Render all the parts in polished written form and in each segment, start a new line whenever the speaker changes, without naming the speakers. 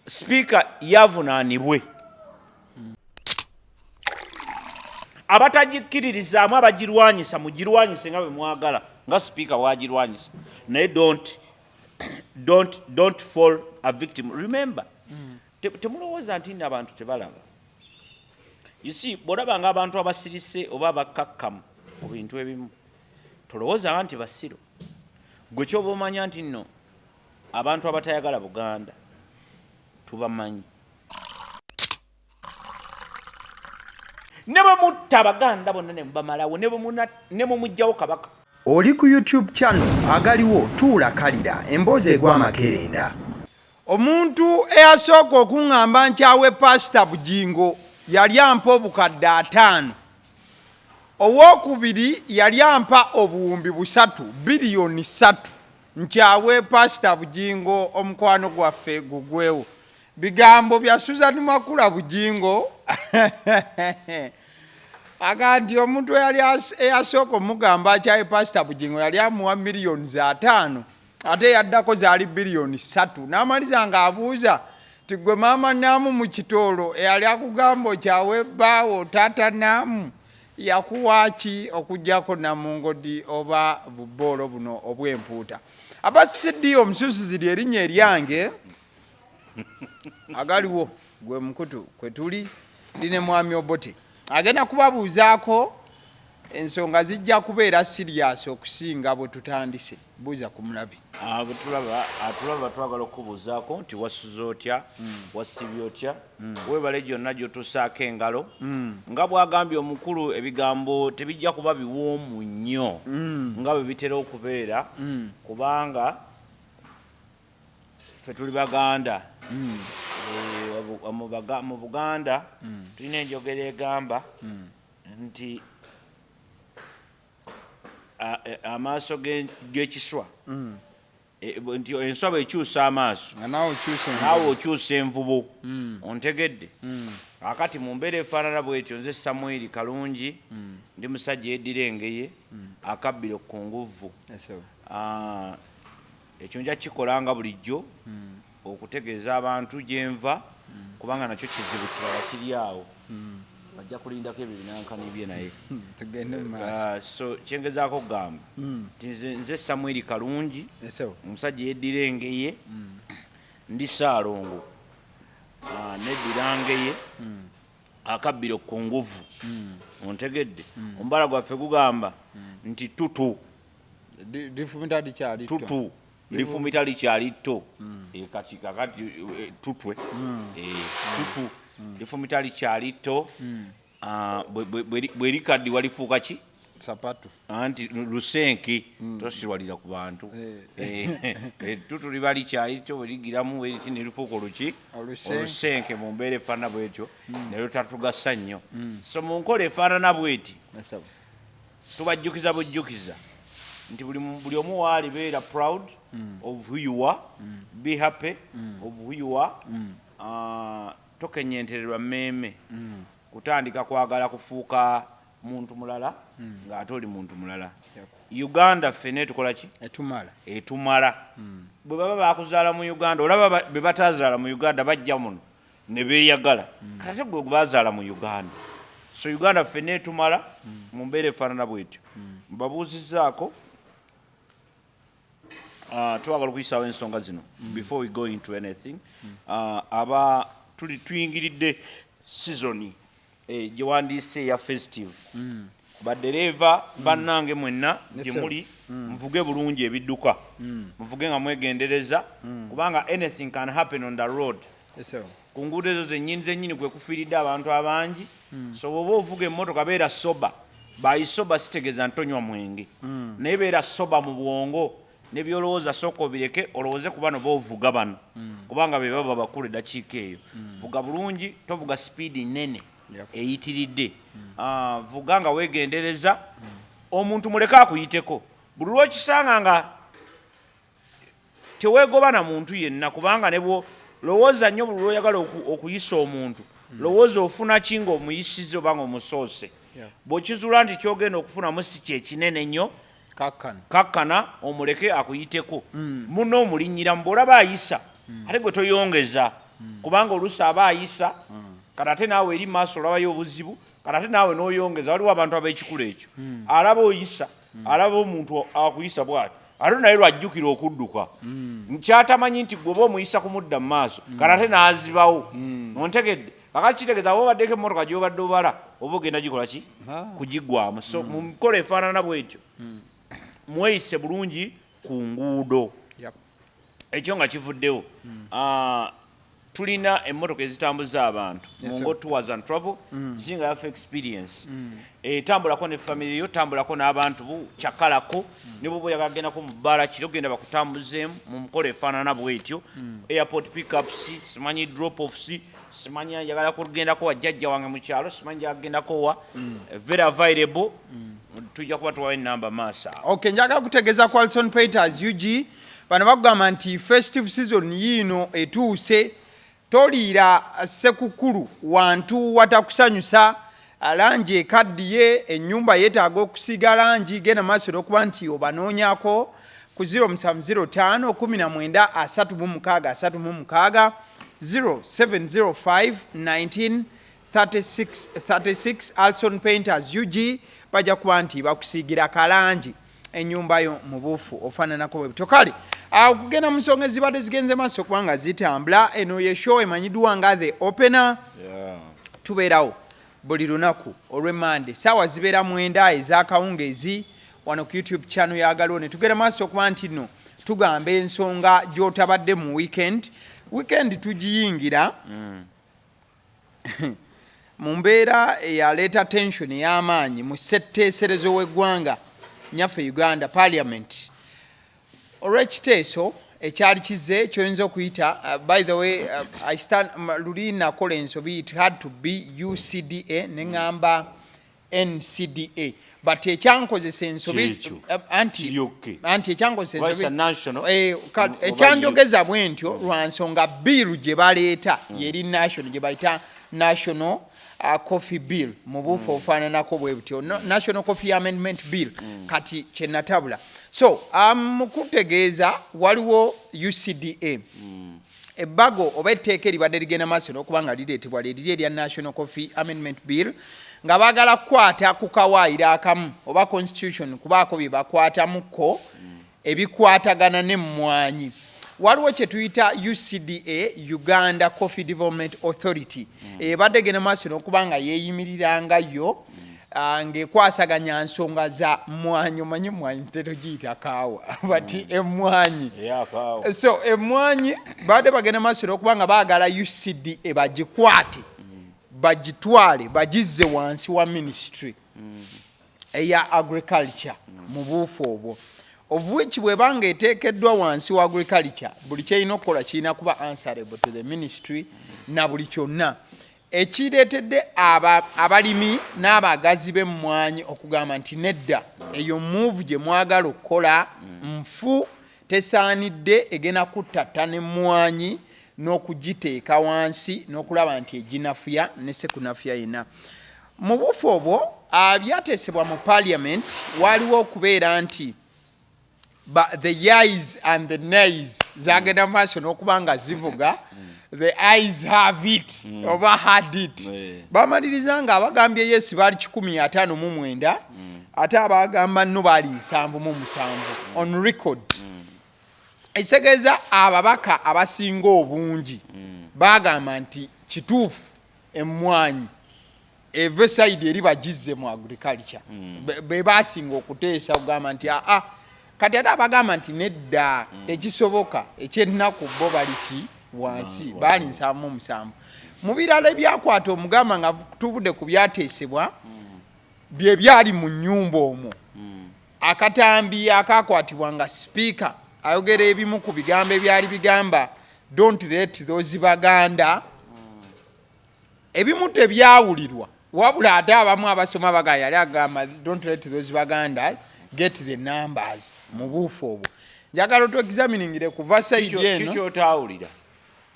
Sipiika yavunaanibwe. Abatagikkiririzaamu, abagirwanyisa, mugirwanyise nga bwe mwagala, nga sipiika bwagirwanyisa, naye don't fall a victim. Remember, temulowooza nti nno abantu tebalaba. You see, bw'olaba nga abantu abasirise oba abakkakkamu ku bintu ebimu, tolowoozanga nti basiro. Gwe kyoba omanya nti nno abantu abatayagala Buganda tubamanyi. Ne bwe mutta Abaganda bonna ne mubamalawo, ne mumuggyawo Kabaka.
Oli ku YouTube channel Agaliwo, tuula kalira emboozi egwa amakerenda.
Omuntu eyasooka okuŋŋamba nkyawe Paasita Bugingo yali ampa 5,000. Owookubiri yali ampa 3,000, 3 biliyoni, nkyawe Paasita Bugingo omukwano gwaffe gugwewo. Bigambo bya Susan Makula Bugingo aga nti omuntu eyali eyasooka omugamba akyawe Paasita Bugingo yali amuwa 5 miliyoni, ate yaddako zaali 3 biliyoni. N'amaliza ng'abuuza ti, "Gwe maama Naamu mu kitoolo eyali akugamba okyawe bbaawo taata Naamu yakuwa ki okugyako namungodi oba buboolo buno obw'empuuta?" Aba CD omususuzi lyerinnya eryange. Agaliwo gwe mukutu kwe tuli ndi ne Mwami Obote, agenda kubabuuzaako ensonga zijja kubeera serious okusinga bwe tutandise. Buuza ku mulabi.
Ah, bwe tulaba atulaba, twagala okukubuuzaako nti wasuze otya, wasibye otya? Weebale gyonna gy'otuusaako engalo. Nga bw'agambye omukulu, ebigambo tebijja kuba biwoomu nnyo nga bwe bitera okubeera, kubanga ffe tuli Baganda. Eh, mu Buganda tulina enjogera egamba nti amaaso g'ekiswa, nti enswa bwekyusa amaaso,
nga naawe okyusa envubo.
Naawe okyusa envubo. Ontegedde? Kakati mu mbeera efaanana bwetyo, nze Samwiri Kalungi, ndi musajja yeddira Engeye, akabbiro ku nguvvu.
Yes, sir.
Ah, ekyo nja kikola nga bulijjo okutegeeza abantu gyenva, kubanga nakyo kizibu kirala kiri awo, bajja kulindako ebyo binankani bye naye.
Tugende mu maaso.
Ah, so kyengezaako okugamba nti nze Samwiri Kalungi,
Yes, sir.
omusajja yeddira Engeye, ndi Saalongo. Ah, neddira Ngeye, akabbiro ku nguvu. Ontegedde? Omubala gwaffe gugamba nti tutu
Lifumita likyali tto.
Tutu lifumita likyali tto. Eh, kati kakati tutwe. Eh, tutu lifumita likyali tto. Ah, bwe likaddiwa lifuuka ki?
Sapatu.
Anti lusenke tosirwalira ku bantu. Eh, tutu liba likyali tto, bwe ligiramu bweriti ne lifuuka oluki?
Olusenke.
Olusenke. Mu mbeera efaanana bwetyo ne lutatugasa nnyo. So mu nkola efaanana bweti,
Yes, sir.
tubajjukiza bujjukiza nti buli omu waali, beera proud of who you are, be happy of who you are. Ah, tokenyentererwa mmeeme kutandika kwagala kufuuka muntu mulala ng'ate oli muntu mulala. Uganda ffene tukola ki?
Etumala.
Etumala. Bwe baba bakuzaala mu Uganda, olaba be batazaala mu Uganda bajja muno ne beeyagala, kati ate gwe bazaala mu Uganda. So Uganda ffenna etumala. Mu mbeera efaanana bwetyo, mbabuuzizaako. Twagala okuyisaawo ensonga zino before we go into anything. Aba tuli tuyingiridde season gyewandiise eya festive. Badereeva bannange mwenna gye muli, muvuge bulungi ebidduka, muvuge nga mwegendereza, kubanga anything can happen on the road.
Yes, sir.
Ku nguudo ezo zennyini zennyini kwe kufiiridde abantu abangi. So bw'oba ovuga emmotoka, beera sober. By sober sitegeeza ntonywa mwenge, naye beera sober mu bwongo ne byolowooza sooka obireke, olowooze ku bano boovuga bano, kubanga be baba bakulu eddakiika eyo. Vuga bulungi, tovuga sipiidi nnene eyitiridde. Ah, vuga nga weegendereza, omuntu muleke akuyiteko. Buli lwokisanga nga teweegoba na muntu yenna, kubanga ne bwo lowooza nnyo, buli lwoyagala okuyisa omuntu, lowooza ofuna ki ng'omuyisiza oba ng'omusoose. Bw'okizuula nti kyogenda okufunamu si kyekinene nnyo,
kakkana.
Kakkana omuleke akuyiteko. Muno omulinnyiramu, bw'olaba ayisa ate gwe toyongeza. Kubanga oluusi aba ayisa, kati ate naawe eri maaso olabayo obuzibu, kati ate naawe n'oyongeza. Waliwo abantu ab'ekikula ekyo, alaba oyisa, alaba omuntu akuyisa bwati, ate naye lwajjukira okudduka, nkyatamanyi nti gwe oba omuyisa kumudda mu maaso, kati ate n'azibawo. Ontegedde? Kakati kitegeeza oba obaddeko emmotoka gy'obadde obala, oba ogenda gikola ki? Kugigwamu. So mu mikola efaanana bwetyo, mweyise bulungi ku nguudo. Ekyo nga kivuddewo, tulina emmotoka ezitambuza abantu. Mungo Tours and Travel, zinga yaffe experience. Tambulako ne family yo, tambulako n'abantu bo, kyakalako ne bwoba oyagala kugendako mu bbaala kiro, genda bakutambuzeemu mu mukola efaanana bwetyo. Airport pickups, simanyi drop offs, simanyi njagala kugendako wa jjajja wange mu kyalo, simanyi njagala kugendako wa, very available. Tujja kuba tuwayo enamba maaso awo.
Okay, njagala kutegeeza ku Alson Painters UG. Bano bakugamba nti festive season yiino etuuse, toliira sekukulu wantu watakusanyusa. Langi ekaddiye, ennyumba yeetaaga okusiiga langi, genda maaso n'okuba nti obanoonyako ku 0705 19 36 36, 0705 19 36 36. Alson Painters UG bajja kuba nti bakusiigira kalangi ennyumba yo mu buufu ofaananako bwe butyo. Kale okugenda mu nsonga ezibadde zigenze maaso okuba nga zitambula, eno ye show emanyiddwa nga The Opener. Tubeerawo buli lunaku olw'emmande, saawa zibeera 9 ez'akawungeezi wano ku YouTube channel yagaliwo, ne tugenda maaso okuba nti nno tugamba ensonga gy'otabadde mu weekend. Weekend tugiyingira mu mbeera eyaleeta tension ey'amaanyi mu ssetteeserezo w'eggwanga nyaffe Uganda, parliament, olw'ekiteeso ekyali kize kyoyinza okuyita, by the way, I stand, luli nakola ensobi. It had to be UCDA, neŋŋamba NCDA, but ekyankozesa ensobi
Kyekyo.
Anti
Kiri okay.
Anti ekyankozesa ensobi
Lwayisa national, oba
ekyanjogeza bwe ntyo lwa nsonga bill gye baleeta yeri national, gye bayita National Coffee Bill mu buufu obufaananako bwe butyo, no, National Coffee Amendment Bill. Kati kyenatabula, so mu kutegeeza waliwo UCDA, ebbago oba etteeka eribadde ligenda maaso n'okuba nga lireetebwa lyeriri erya National Coffee Amendment Bill, nga baagala kukwata ku kawaayiro akamu oba constitution, kubaako bye bakwatamuko ebikwatagana n'emmwanyi. Waliwo kye tuyita UCDA, Uganda Coffee Development Authority, ebadde genda maaso n'okuba nga yeeyimiriranga yo, ng'ekwasaganya nsonga za mmwanyi. Omanyi emmwanyi tetugiyita kaawa, but emmwanyi.
Eyakaawa.
So emmwanyi babadde bagenda maaso n'okuba nga baagala UCDA bagikwate, bagitwale, bagizze wansi wa ministry eya agriculture mu buufu obwo, of which bwebanga eteekeddwa wansi wa agriculture, buli kyerina okukola kirina kuba answerable to the ministry na buli kyonna. Ekireetedde abalimi n'abagazi b'emmwanyi okugamba nti nedda, eyo move gye mwagala okukola nfu, tesaanidde, egenda kuttattana emmwanyi n'okugiteeka wansi n'okulaba nti eginafuya ne sekunafuya yenna. Mu buufu obwo, byateesebwa mu parliament, waliwo okubeera nti the yeas and the nays zagenda mu maaso n'okuba nga zivuga. The ayes have it oba had it. Bamaliriza nga abagambye yes baali 159, ate abagamba no baali 77 on record. Ekitegeeza ababaka abasinga obungi bagamba nti kituufu, emmwanyi eve side eri bagizze mu agriculture. Be basinga okuteesa okugamba nti aa. Kati ate abagamba nti nedda, tekisoboka, ekyennaku bo bali ki wansi, baali 77. Mu birala ebyakwata omugamba nga tuvudde ku byateesebwa, bye byali mu nnyumba omwo, akatambi akakwatibwa nga sipiika ayogera ebimu ku bigambo ebyali bigamba, "Don't let those Baganda." Ebimu tebyawulirwa, wabula ate abamu abasoma baga yali agamba, "Don't let those Baganda get the numbers." Mu buufu obwo njagala otwexaminingire kuva side eno.
Kikyotawulira?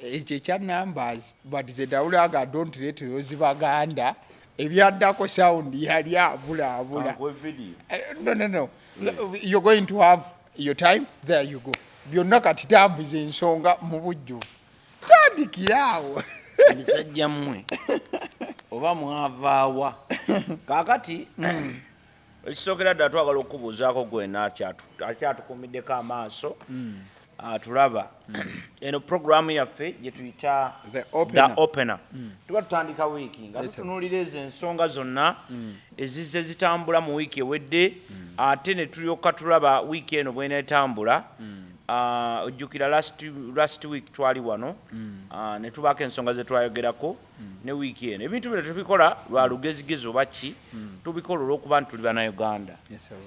Ekyo ekya numbers, but zedawulaga, "Don't let those Baganda." Ebyaddako sound yali abulaabula.
Kankuwe video.
No, you're going to have your time. There you go. Byonna kati tambuza ensonga mu bujjuvu. Tandikira awo.
Ebisajja mmwe oba mwavaawa? Kaakati ekisookera ddala, twagala okubuuzaako gwena akyatukumiddeko amaaso atulaba. Eno programu yaffe gye tuyita
The Opener.
The Opener. Tuba tutandika wiiki nga tutunuulira ezo ensonga zonna ezizze zitambula mu wiiki ewedde, ate ne tulyoka tulaba wiiki eno bweneetambula. Ojjukira last week twali wano, ne tubaako ensonga ze twayogerako. Ne wiiki eno ebintu bino tubikola lwa lugezigezi oba ki, tubikola olw'okuba nti tuli Bannayuganda.
Yes, sir.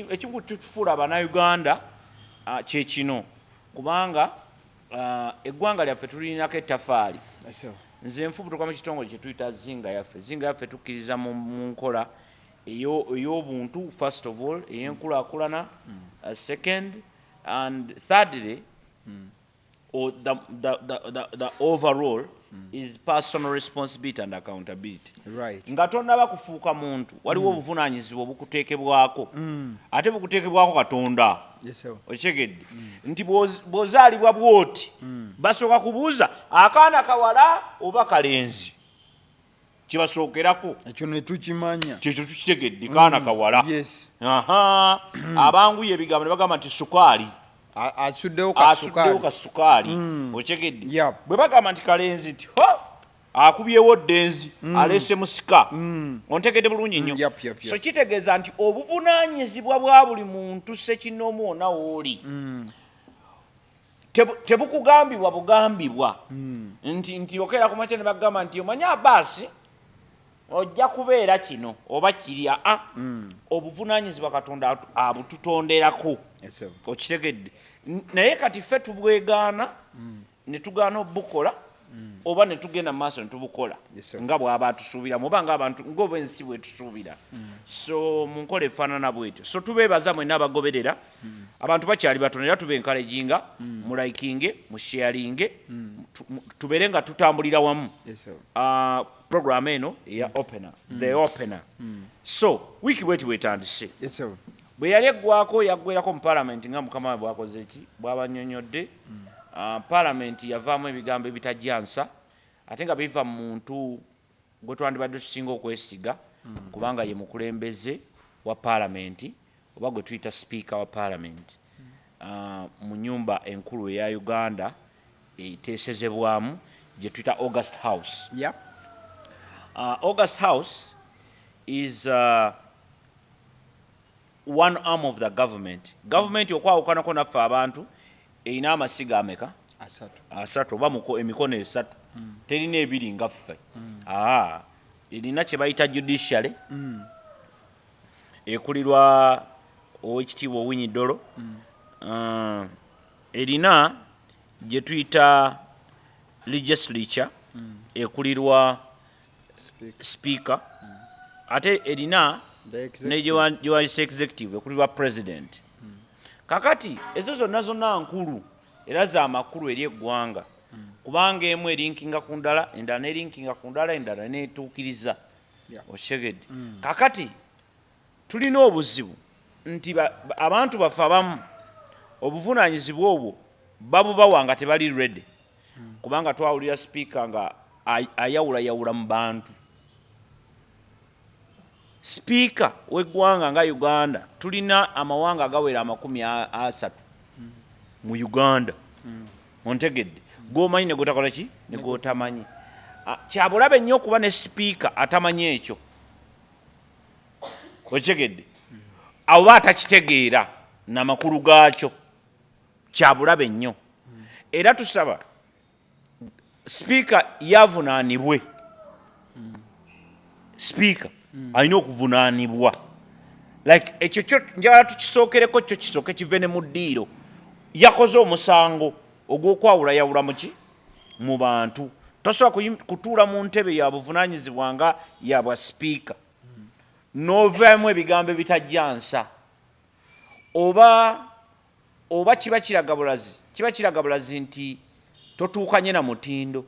Ekimu tufuula Abannayuganda kye kino, kubanga eggwanga lyaffe tulirinako ettafaali.
Yes, sir.
Nze nfubutuka mu kitongole kye tuyita Zinga Yaffe. Zinga Yaffe tukkiriza mu nkola ey'obuntu first of all, ey'enkulaakulana second, and thirdly, or the overall is personal responsibility and accountability. Nga tonnaba kufuuka muntu, waliwo obuvunaanyizibwa obukuteekebwako, ate bukuteekebwako Katonda.
Yes, sir.
Okitegedde nti bw'ozaalibwa bw'oti, basooka kubuuza akaana kawala oba kalenzi, kibasookerako.
Ekyo ne tukimanya.
Kyekyo tukitegedde, kaana kawala. Aha, abanguye ebigambo ne bagamba nti sukaali.
Asuddewo
asuddewo
kasukaali.
Kasukaali, okitegedde?
Yep.
Bwe bagamba nti kalenzi, nti ho, akubyewo ddenzi, aleese musika. Ontegedde bulungi nnyo?
Yep.
So kitegeeza nti obuvunaanyizibwa bwa buli muntu ssekinnoomu wonna wooli tebukugambibwa bugambibwa nti okeera ku makya ne bagamba nti omanye abaasi ojja kubeera kino oba kiri. Aa, obuvunaanyizibwa Katonda abututonderako.
Yes, sir.
Okitegedde? Naye kati ffe tubwegaana ne tugaana obukola oba ne tugenda mu maaso ne tubukola
Yes, sir.
nga bw'aba atusuubiramu oba ng'abantu ng'oba ensi bwetusuubira. So mu nkola efaanana bwetyo. So tubeebaza mwenna abagoberera. Abantu bakyali batono, era tuba encouraginga mulikinge, musharinge, tubeere nga tutambulira wamu.
Yes, sir.
Program eno eya Opener, The Opener. So wiiki bweti bwetandise.
Yes, sir.
Bwe yali eggwako, yaggwerako mu paalamenti nga mukama we bwakoze ki, bwabanyonyodde. Paalamenti yavaamu ebigambo ebitajjansa, ate nga biva mu muntu gwe twandibadde tusinga okwesiga, kubanga ye mukulembeze wa paalamenti oba gwe tuyita sipiika wa paalamenti mu nyumba enkulu eya Uganda eteesezebwamu gye tuyita August House. August House is one arm of the government. Government okwawukanako naffe abantu erina amasiga ameka?
Asatu.
Asatu oba emikono esatu. Terina ebiri nga ffe. Aa, erina kye bayita judiciary, ekulirwa Owekitiibwa Owiny Dollo. Erina gye tuyita legislature, ekulirwa
Speaker.
Speaker. Ate erina
The executive.
ne gyewayise executive, ekulirwa president. Kakati ezo zonna zonna nkulu era za makulu eri eggwanga, kubanga emu erinkinga ku ndala, endala nerinkinga ku ndala, endala netuukiriza. Okitegedde? Kakati tulina obuzibu nti abantu baffe abamu obuvunaanyizibwa obwo babubawa nga tebali ready, kubanga twawulira sipiika nga ayawulayawula mu bantu. Sipiika w'eggwanga nga Uganda, tulina amawanga agawera 30 mu Uganda. Ontegedde? Gwomanyi ne gotakola ki ne gotamanyi. Kyabulabe nnyo okuba ne sipiika atamanyi ekyo. Okitegedde? Oba atakitegeera namakulu gaakyo, kyabulabe nnyo. Era tusaba sipiika yavunaanibwe. Sipiika alina okuvunaanibwa. Like ekyo kyo njagala tukisookereko, kyo kisooke kive ne mu ddiiro. Yakoze omusango ogw'okwawulayawula muki mu bantu. Tosobola kutuula mu ntebe ya buvunaanyizibwa nga ya bwa sipiika n'ovaamu ebigambo ebitajja nsa, oba kiba kiraga bulazi, kiba kiraga bulazi nti totuukanye na mutindo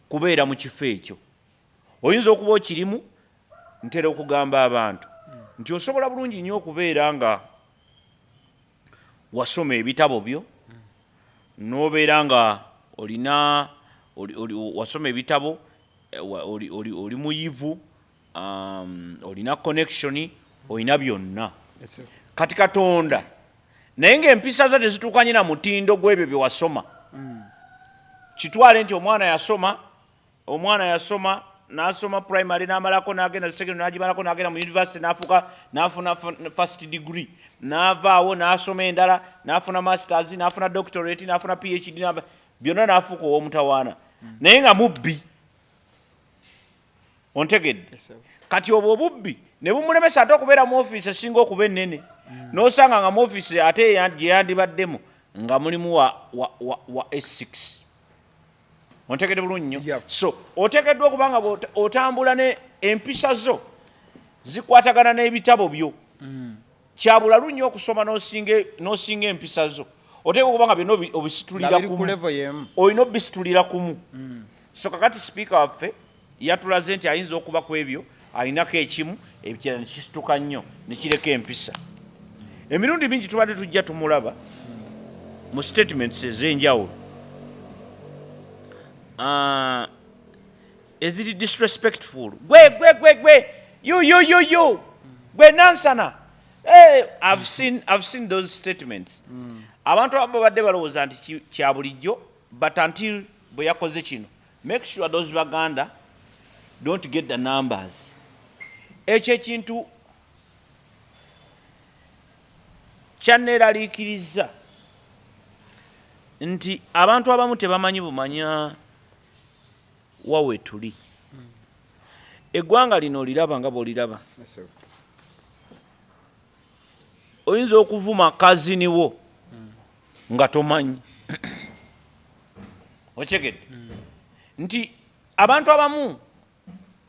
kubeera mu kifo ekyo. Oyinza okuba okirimu. Ntera okugamba abantu nti osobola bulungi nnyo okubeera nga wasoma ebitabo byo n'obeera nga olina Wasoma ebitabo, oli muyivu, olina connection, olina byonna.
Yes, sir.
Kati Katonda, naye ng'empisa zo tezituukanye na mutindo gw'ebyo bye wasoma. Kitwale nti omwana yasoma n'asoma primary n'amalako, n'agenda secondary n'agimalako, n'agenda mu university n'afuuka n'afuna first degree, n'avaawo n'asoma endala, n'afuna masters, n'afuna doctorate, n'afuna PhD, byonna, n'afuuka ow'omutawaana, naye nga mubbi. Ontegedde?
Yes, sir.
Kati obwo obubbi ne bumulemesa ate okubeera mu ofiisi esinga okuba ennene, n'osanga nga mu ofiisi ate gye yandibaddemu nga mulimu wa S6. Ontegedde bulungi nnyo?
Yep.
So oteekeddwa okuba nga otambula ne empisa zo zikwatagana n'ebitabo byo. Kyabulalu nnyo okusoma n'osinga empisa zo. Oteekwa okuba nga byonna obisitulira
Nga biri ku
kumu.
level y'emu.
Olina obisitulira kumu. So kakati sipiika waffe yatulaze nti ayinza okuba ku ebyo alinako ekimu, ekirala nekisituka nnyo nekireka empisa. Emirundi mingi tubadde tujja tumulaba mu statements ez'enjawulo, eziri disrespectful. Gwe gwe gwe gwe, you you you you, gwe Nansana. Hey, I've seen those statements. Abantu abamu babadde balowooza nti kya bulijjo, but until bwe yakoze kino, make sure those Baganda don't get the numbers. Ekyo ekintu kyanneeraliikiriza nti abantu abamu tebamanyi bumanya wa we tuli. Eggwanga lino oliraba nga bw'oliraba.
Yes, sir.
Oyinza okuvuma cousin wo nga tomanyi. Okyegedde nti abantu abamu,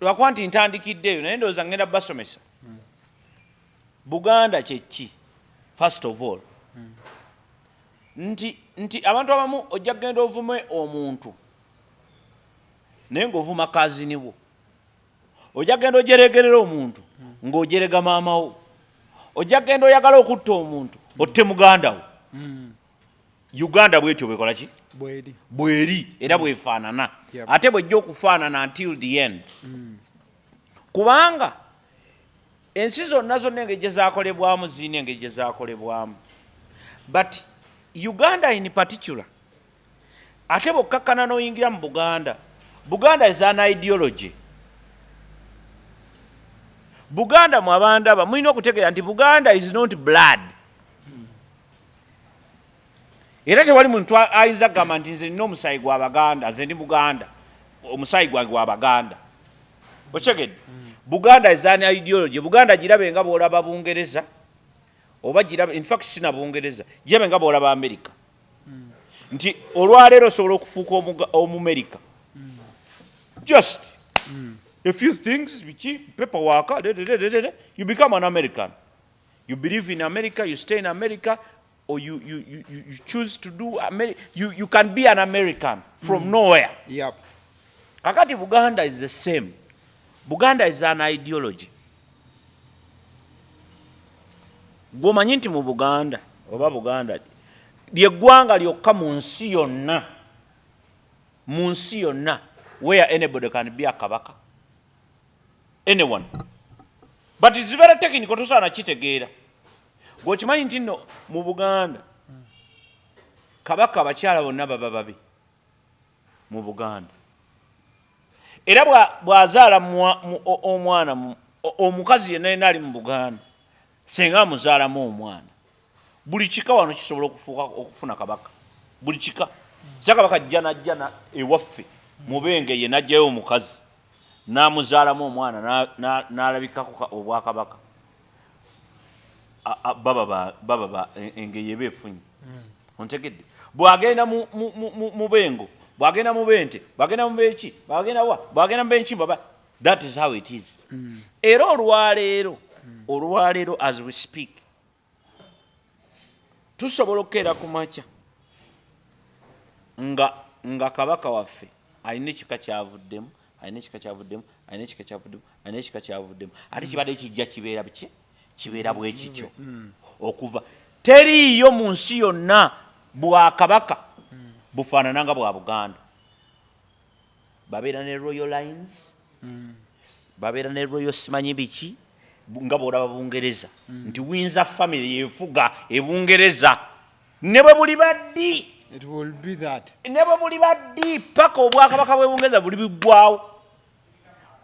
lwakuba nti ntandikiddeeyo, naye ndowooza ngenda basomesa Buganda kyeki. First of all, nti abantu abamu ojja kugenda ovume omuntu naye ng'ovuma cousin wo. Ojja kugenda ojeregerera omuntu ng'ojerega maama wo. Ojja kugenda oyagala okutta omuntu, otte muganda wo. Uganda bwetyo bwekola ki?
Bweri.
Bweri era bwefaanana. Ate bwejja okufaanana until the end, kubanga ensi zonna zonna engeri gye zakolebwamu zirina engeri gye zakolebwamu, but Uganda in particular, ate bwokkakkana n'oyingira mu Buganda, Buganda is an ideology. Buganda, mu abandaba mulina okutegeera nti Buganda is not blood. Era tewali muntu ayinza kugamba nti nze nina omusaayi gwa Baganda, nze ndi Muganda, omusaayi gwange gwa Baganda. Okyegedde? Buganda is an ideology. Buganda girabe nga bwolaba Bungereza, oba girabe, in fact sina Bungereza, girabe nga bwolaba America, nti olwaleero osobola okufuuka Omumerika, just a few things, biki, paperwork, de- de- de- de- de, you become an American. You believe in America, you stay in America, or you choose to do you can be an American from nowhere. Kakati Buganda is the same. Buganda is an ideology. Gwomanyi nti mu Buganda, oba Buganda lyeggwanga lyokka mu nsi yonna, mu nsi yonna, where anybody can be a kabaka, anyone. But it's very technical, tosaana kitegeera. Gweokimanyi nti nno mu Buganda kabaka abakyala bonna baba babi mu Buganda, era bw'azaala omwana omukazi yenna yenna ali mu Buganda, senga amuzaalamu omwana, buli kika wano kisobola okufuuka okufuna kabaka. Buli kika sa kabaka ajja najja ewaffe mubenge ye najjayo omukazi n'amuzaalamu omwana n'alabikako obwakabaka. Baba engeye eba efunye. Ontegedde? Bwagenda mu Bengo, bwagenda mu Bente, bwagenda mu Beki, bwagenda wa, bwagenda mu Benkimba, that is how it is. Era olwaleero as we speak, tusobola okukeera ku makya nga kabaka waffe alina ekika kyavuddemu, alina ekika kyavuddemu, alina ekika kyavuddemu, alina ekika kyavuddemu, ate kibadde kijja kibeera biki, kibeera bwe kityo okuva. Teriiyo mu nsi yonna bwakabaka bufaanana nga bwa Buganda. Babeera ne royal lines, babeera ne royal simanyi biki, nga bw'olaba Bungereza nti Windsor family yefuga Ebungereza ne bwe buli baddi.
It will be that.
Ne bwe buli baddi paka obwakabaka bw'e Bungereza buli biggwawo.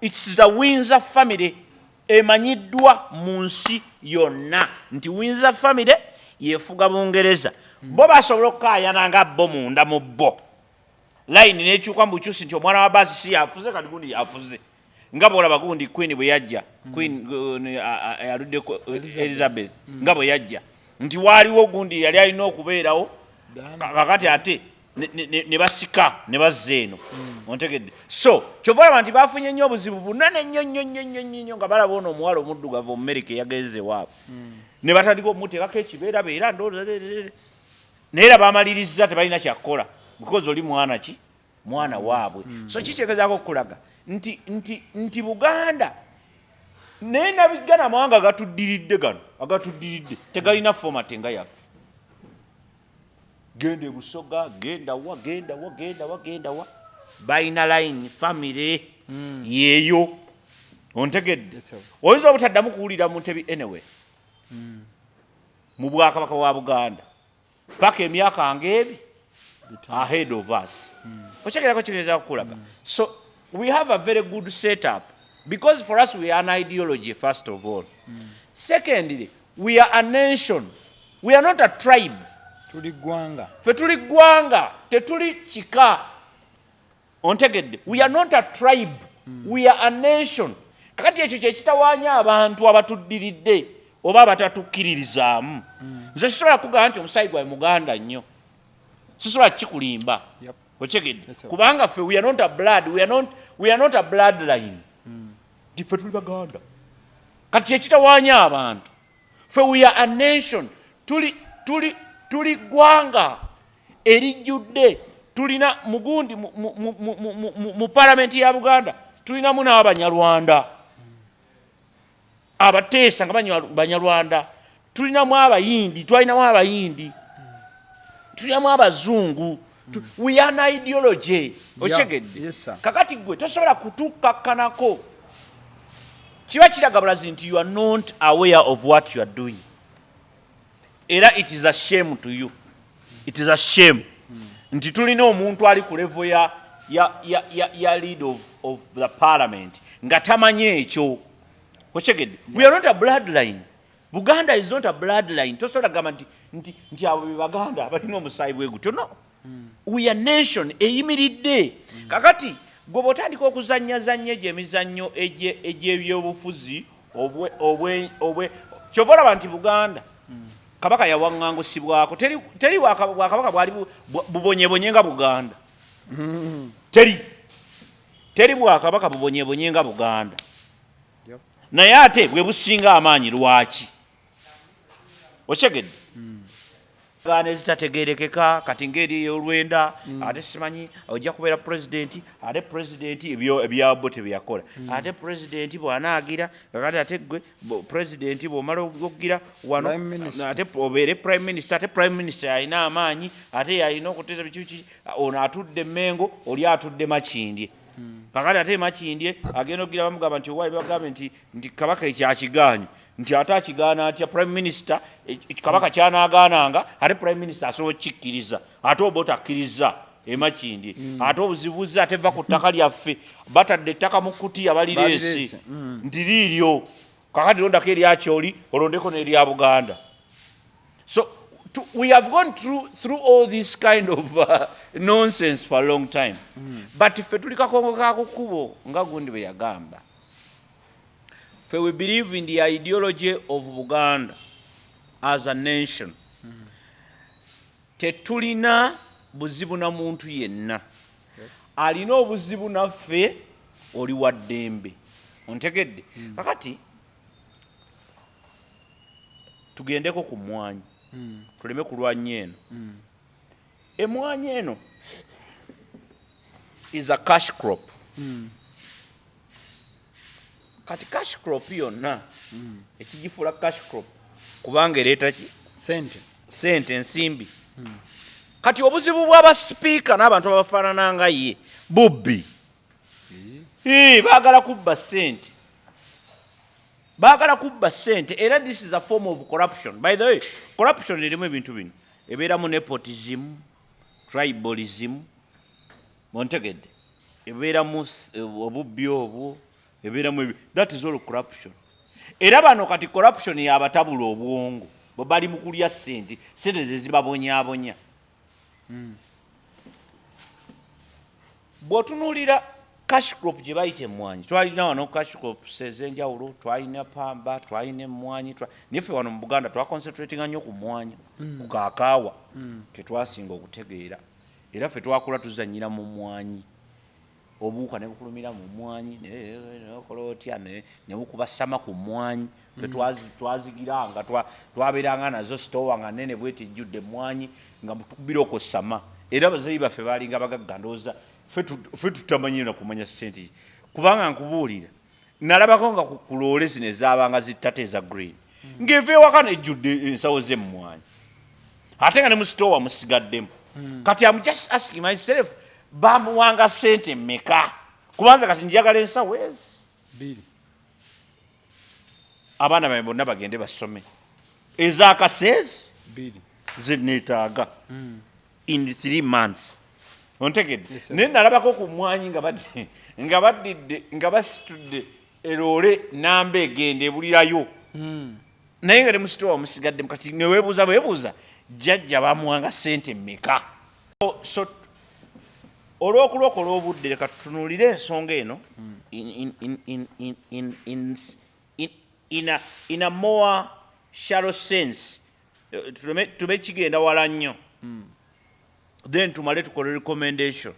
It's the Windsor family emanyiddwa mu nsi yonna nti Windsor family yefuga Bungereza. Bo basobola okukaayana nga bo munda mu bo, line nekyuka mu bukyusi nti omwana wa baasi si yafuze, kati gundi yafuze, nga bwolaba gundi queen bwe yajja, queen yaluddeko, Elizabeth, nga bwe yajja nti waaliwo gundi yali alina okubeerawo. Kakati ate ne basika ne bazza eno. Ontegedde? So kyova olaba nti bafunye nnyo obuzibu bunene nnyo nnyo nnyo nnyo nnyo nnyo nga balaba ono omuwala omuddugavu Omumerika eyagenze waabwe ne batandika okumuteekako ekibeerabeera ndowooza, naye era bamaliriza tebalina kyakukola because oli mwana ki, mwana waabwe. So kikyegezaako okukulaga nti Buganda naye nabigana amawanga agatuddiridde, gano agatuddiridde tegalina format nga yaffe. Genda ebusoga, genda wa, genda wa, genda wa, genda wa, balina line family yeeyo. Ontegedde?
Yes, sir.
Oyinza obutaddamu kuwulira Mutebi anyway mu bwakabaka bwa Buganda paka emyaka ngaebi ahead of us. Okyegerako kigeza kukulaga. So we have a very good setup because for us we are an ideology first of all. Secondly, we are a nation, we are not a tribe.
Tuli ggwanga.
Ffe tuli ggwanga, tetuli kika. Ontegedde? We are not a tribe, we are a nation. Kakati ekyo kyekitawaanya abantu abatuddiridde oba abatatukkiririzaamu. Nze sisobola kugamba nti omusaayi gwawe muganda nnyo, sisobola kikulimba. Okyegedde?
Yes, sir.
Kubanga ffe we are not a blood, we are not a bloodline nti ffe tuli baganda. Kati kyekitawaanya abantu. Ffe we are a nation, tuli ggwanga erijjudde. Tulina mugundi mu palamenti ya Buganda, tulinamu n'Abanyarwanda abateesa nga Banyarwanda, tulinamu Abayindi, twalinamu Abayindi, tulinamu Abazungu. We are an ideology. Okyegedde?
Yes, sir.
Kakati gwe tosobola kutukkakkanako. Kiba kiraga bulazi nti you are not aware of what you are doing. Era it is a shame to you, it is a shame nti tulina omuntu ali ku level ya lead of the parliament nga tamanyi ekyo. Okyegedde? We are not a bloodline. Buganda is not a bloodline. Tosobola kugamba nti abo be Baganda abalina omusaayi bwe gutyo. No, we are nation eyimiridde. Kakati gwe bw'otandika okuzannyazannya egyo emizannyo egy'ebyobufuzi obwe kyova olaba nti Buganda kabaka yawaŋŋangusibwako. Teri bwakabaka bwali bubonyebonye nga Buganda. Teri bwakabaka bubonyebonye nga Buganda. Naye ate bwe businga amaanyi. Lwaki? Okyegedde? Gaana ezitategerekeka kati ngeri ey'olwenda, ate simanyi ojja kubeera pulezidenti, ate pulezidenti ebyo ebyabo tebyakola, ate pulezidenti bw'anaagira kakati ate gwe pulezidenti bw'omala okugira wano
Prime Minister.
Ate obeere prime minister, ate prime minister yalina amaanyi, ate yalina okuteesa biki biki. Ono atudde Mengo, oli atudde Makindye. Kakati ate Makindye agenda okugira bamugamba nti owaayi bagambe nti kabaka ekyakigaanyi, nti ate akigaana atya prime minister? Kabaka kyanaagaananga ate prime minister asobola okukikkiriza, ate oba otakkiriza emakindye ate obuzibu buzze ate va ku ttaka lyaffe. Batadde ettaka mu kutiya, balireese.
Balireese,
Nti liiryo, kakati londako eryakyoli, olondeko n'erya Buganda. So we have gone through all this kind of nonsense for a long time. But ffe tuli kakongo ka kukubo nga gundi bwe yagamba. Ffe we believe in the ideology of Buganda as a nation. Tetulina buzibu na muntu yenna. Alina obuzibu naffe oli wa ddembe. Ontegedde? Kakati tugendeko ku mmwanyi, tuleme kulwanya eno. Emwanyi eno is a cash crop. Kati cash crop yonna ekigifuula cash crop kubanga ereeta ki?
Sente.
Sente, ensimbi. Kati obuzibu bw'abasipiika n'abantu abafaanana nga ye bubbi. Baagala kubba ssente, baagala kubba ssente. Era this is a form of corruption. By the way, corruption erimu ebintu bino, ebeeramu nepotism, tribalism, montegedde, ebeeramu obubbi obwo, ebeeramu, that is all corruption. Era bano kati corruption yabatabula obwongo, bwe bali mu kulya ssente, ssente ze zibabonyaabonya. Bw'otunuulira cash crop gye bayita emmwanyi, twalina wano cash crops ez'enjawulo, twalina pamba, twalina emmwanyi, naye ffe wano mu Buganda twaconcentratinga nnyo ku mmwanyi, ku kakaawa ketwasinga okutegeera. Era ffe twakula tuzanyira mu mmwanyi, obuwuka ne bukulumira mu mmwanyi, nokola otya, ne bukuba sama ku mmwanyi. Ffe twazigiranga, twabeeranga nazo sitowa nga nene bweti ejjudde emmwanyi, nga tukubira okwo sama. Era abazeeyi baffe baalinga bagagga. Ndowooza ffe tutamanyi na kumanya ssente, kubanga nkubuulira, nalabako nga ku loole zino ezaabanga zittata eza green, ng'eva ewaka nejjudde ensawo z'emmwanyi, ate nga ne mu sitowa musigaddemu. Kati am just asking myself, bamuwanga ssente mmeka? Kubanza kati njagala ensawo ezi
Bbiri.
Abaana bange bonna bagende basome, ezakaseezi
Bbiri.
Zeneetaaga in 3 months, ontegedde?
Yes, sir.
Naye nalabako ku mwanyi nga baddidde, nga basitudde eroole namba egenda ebulirayo, naye nga ne musitowa musigaddemu. Kati neweebuuza bwebuuza, jjajja bamuwanga ssente mmeka? So olw'okulokola obudde, leka tutunuulire ensonga eno in a more shallow sense. Tube kigenda wala nnyo, then tumale tukole recommendation.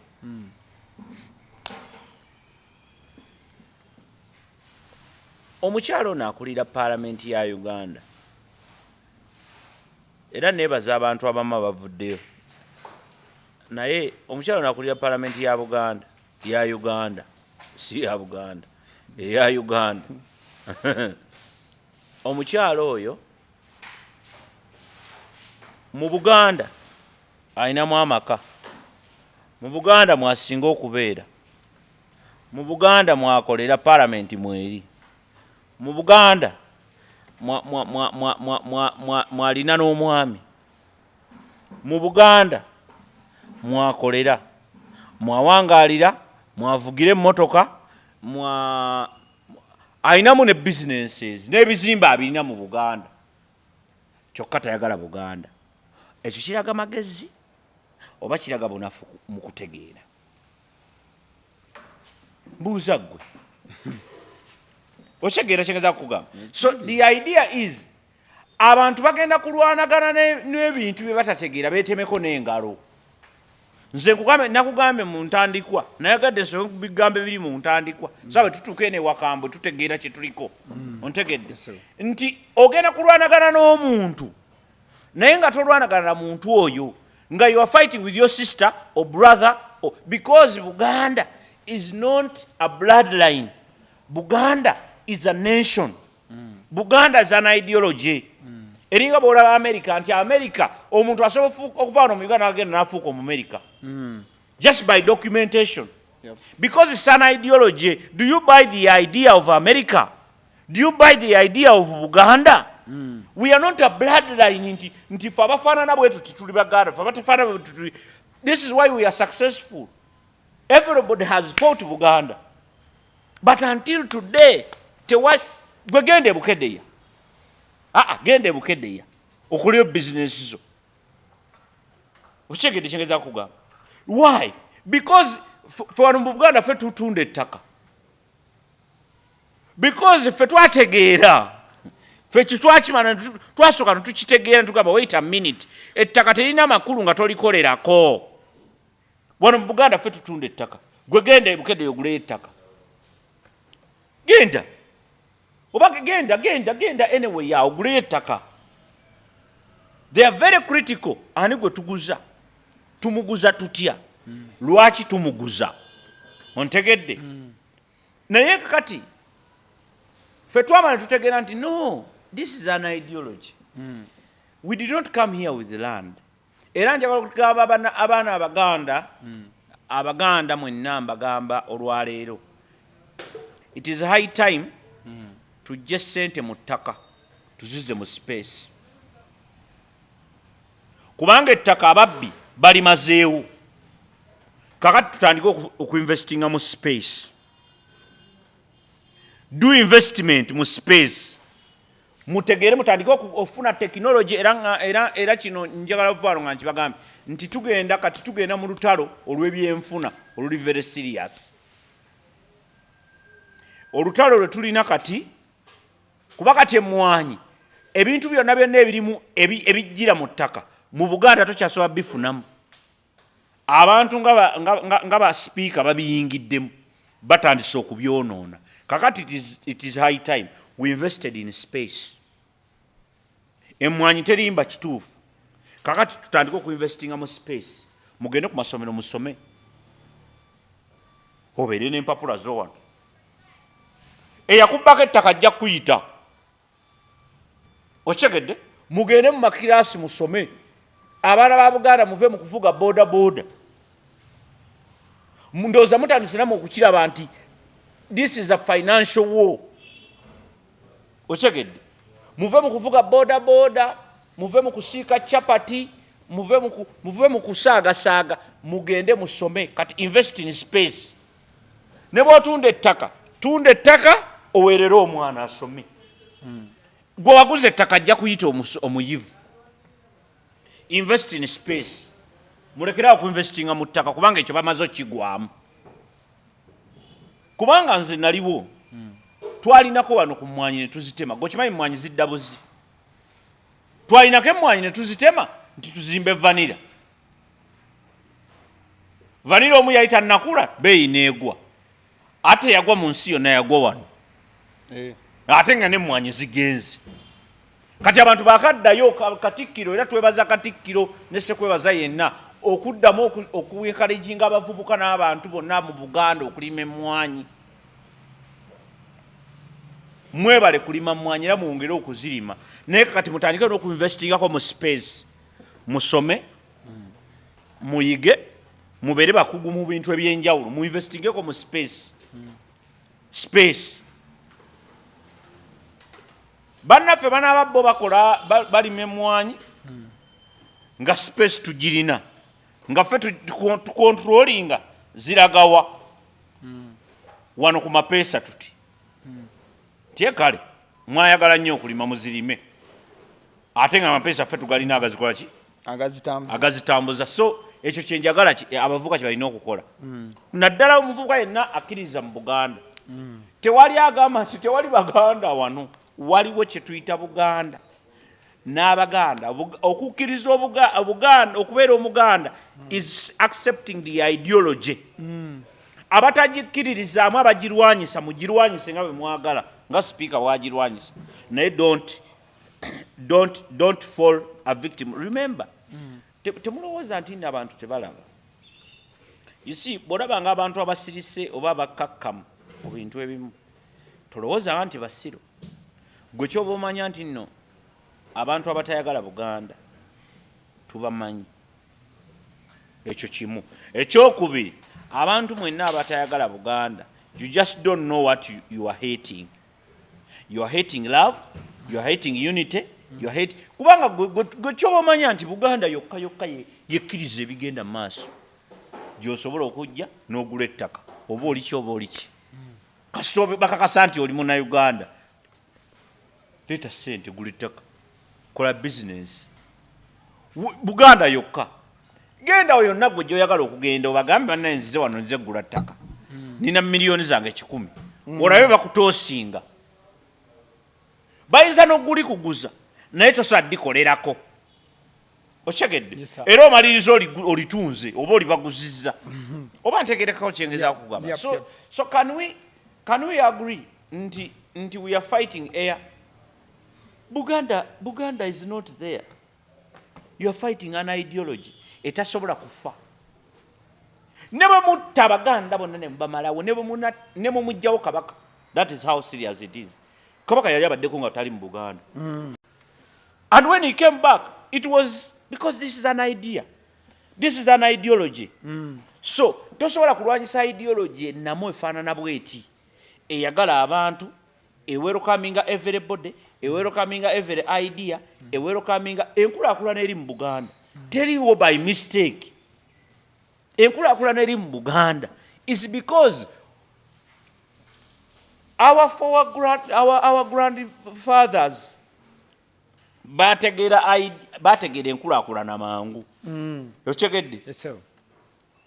Omukyalo ono akulira Paalamenti ya Uganda, era neebaza abantu abamu abavuddeyo, naye omukyalo ono akulira Paalamenti ya Buganda, ya Uganda, si ya Buganda, eya Uganda. Omukyalo oyo mu Buganda alinamu amaka, mu Buganda mwasinga okubeera, mu Buganda mwakolera, Paalamenti mweri, mu Buganda mwalina n'omwami, mu Buganda mwakolera, mwawangaalira, mwavugira emmotoka, mwa alinamu ne businesses n'ebizimbe abirina mu Buganda, kyokka tayagala Buganda. Ekyo kiraga magezi oba kiraga bunafu mu kutegeera? Mbuuza ggwe, okitegeera kyengeza kukugamba? So the idea is, abantu bagenda kulwanagana n'ebintu bye batategeera, beetemeko n'engalo. Nze nkugambe, nakugambye mu ntandikwa, nayagadde nsome bigambo ebiri mu ntandikwa, sabe tutuuke eno ewakambwe tutegeera kye tuliko, ontegedde?
Yes, sir.
Nti ogenda kulwanagana n'omuntu, naye nga tolwanagana na muntu oyo, nga you are fighting with your sister or brother or, because Buganda is not a bloodline. Buganda is a nation. Buganda is an ideology. Eringa bwolaba America, nti America omuntu asobola okuva wano mu Uganda agenda nafuuka Omumerica just by documentation, because it's an ideology. Do you buy the idea of America? Do you buy the idea of Buganda? We are not a bloodline, nti fe abafaanana bwe tuti tuli Baganda, fe abatefaanana bwe tuti. This is why we are successful. Everybody has fought Buganda, but until today tewa. Gwe genda ebukedeya, aa, genda ebukedeya okuleyo bizinesi zo, okitegedde kyengeza kugamba? Why? Because fe wano mu Buganda ffe tutunda ettaka, because ffe twategeera, ffe kitwakimana, twasooka netukitegeera, netugamba, "Wait a minute, ettaka terina makulu nga tolikolerako." Wano mu Buganda ffe tutunda ettaka. Gwe genda ebukedde oguleyo ettaka, genda, oba genda, genda, genda anyway ya oguleyo ettaka. They are very critical. Ani gwe tuguza? Tumuguza tutya? Lwaki tumuguza? Ontegedde? Naye kakati ffe twamala tutegeera nti no, this is an ideology. We did not come here with the land. Era njagala okugamba abaana Abaganda, Abaganda mwenna, mbagamba olwaleero, It is high time tujje sente mu ttaka, tuzize mu space, kubanga ettaka ababbi balimazeewo. Kakati tutandike okuinvestinga mu space. Do investment mu space, mutegeere, mutandike okufuna tekinologi. Era kino njagala buvaalo nga nkibagambe nti tugenda, kati tugenda mu lutalo olw'ebyenfuna oluli very serious, olutalo lwe tulina kati, kuba kati emwanyi, ebintu byonna byonna ebirimu ebijjira mu ttaka mu Buganda tokyasobola bifunamu. Abantu nga basipiika babiyingiddemu, batandise okubyonoona. Kakati it is high time we invested in space. Emwanyi terimba kituufu. Kakati tutandike okuinvestinga mu space. Mugende ku masomero musome, obeere n'empapula zo wano. Eyakubbako ettaka ajja kuyita, okitegedde? Mugende mu makiraasi musome. Abaana ba Buganda, muve mu kuvuga boda boda. Ndowooza mutandise namwe okukiraba nti this is a financial war, okitegedde? Muve mu kuvuga boda boda, muve mu kusiika chapati, muve mu kusaagasaaga, mugende musome. Kati invest in space. Ne bwotunda ettaka, tunda ettaka oweerere omwana asome. Gwe waguza ettaka ajja kuyita omuyivu. Invest in space. Mulekerawo okuinvestinga mu ttaka, kubanga ekyo bamaze okigwamu. Kubanga nze naliwo, twalinako wano ku mmwanyi ne tuzitema. Gwekimanyi, mmwanyi zidda buzi. Twalinako emmwanyi ne tuzitema nti tuzimbe vanilla. Vanilla omu yali tannakula, beeyi neegwa, ate yagwa mu nsi yonna, yagwa wano. Ate nga nemmwanyi zigenze. Kati abantu bakaddayo. Katikkiro, era twebaza Katikkiro ne Sekwebaza yenna okuddamu okuencouraginga abavubuka n'abantu bonna mu Buganda okulima emmwanyi. Mwebale kulima mmwanyi era mwongere okuzirima, naye kati mutandike n'okuinvestingako mu space. Musome, muyige, mubeere bakugu mu bintu ebyenjawulo, muinvestingeko mu space. Space, bannaffe banaaba bo bakola, balima emmwanyi nga space tugirina, nga ffe tucontrollinga ziragawa wano ku mapeesa tuti tye. Kale mwayagala nnyo okulima, muzirime, ate nga amapeesa ffe tugalina agazikola ki?
Agazitambuza.
Agazitambuza. So ekyo kyenjagala abavubuka kye balina okukola, naddala omuvubuka yenna akkiriza mu Buganda. Tewali agamba nti tewali Baganda wano. Waliwo kye tuyita Buganda n'Abaganda. Okukkiriza Obuganda, okubeera Omuganda is accepting the ideology. Abatagikkiririzaamu, abagirwanyisa, mugirwanyise nga bwe mwagala, nga sipiika bwagirwanyisa, naye don't fall a victim. Remember, temulowooza nti nno abantu tebalaba. You see, bw'olaba nga abantu abasirise oba abakkakkamu ku bintu ebimu, tolowoozanga nti basiro. Gwe kyoba omanya nti nno abantu abatayagala Buganda tubamanyi. Ekyo kimu. Ekyokubiri, abantu mwenna abatayagala Buganda, you just don't know what you are hating. You are hating love, you are hating unity, you are hate, kubanga gwe kyoba omanya nti Buganda yokka yokka yekkiriza ebigenda mu maaso, gyosobola okujja n'ogula ettaka, oba oliki oba oliki, kasita bakakasa nti oli Munauganda, leeta sente, gula ettaka, kola bizinensi. Buganda yokka. Genda yonna gwe gyoyagala okugenda, obagambe, "Bannaye, nzize wano, nze gula ttaka, nina miliyoni zange 100." Olabe bakutoosinga. Bayinza n'oguli kuguza, naye tosobola ddikolerako, okitegedde?
Yes, sir.
Era omaliriza olitunze oba olibaguzizza. Oba ntegerekako kyengezaako kugamba?
Yep,
So,
yep.
so can we agree nti we are fighting air? Buganda, Buganda is not there. You are fighting an ideology etasobola kufa. Ne bwe mutta Abaganda bonna ne mubamalawo, ne mumuggyawo Kabaka. That is how serious it is. Kabaka yali abaddeko nga tali mu Buganda, and when he came back, it was because this is an idea, this is an ideology. So tosobola kulwanyisa ideology enamu efaanana bweti. Eyagala abantu, ewelcominga everybody, ewelcominga every idea, ewelcominga enkulaakulana eri mu Buganda. Teriwo by mistake. Enkulaakulana eri mu Buganda is because our grandfathers bategeera enkulaakulana mangu. Okitegedde?
Yes, sir.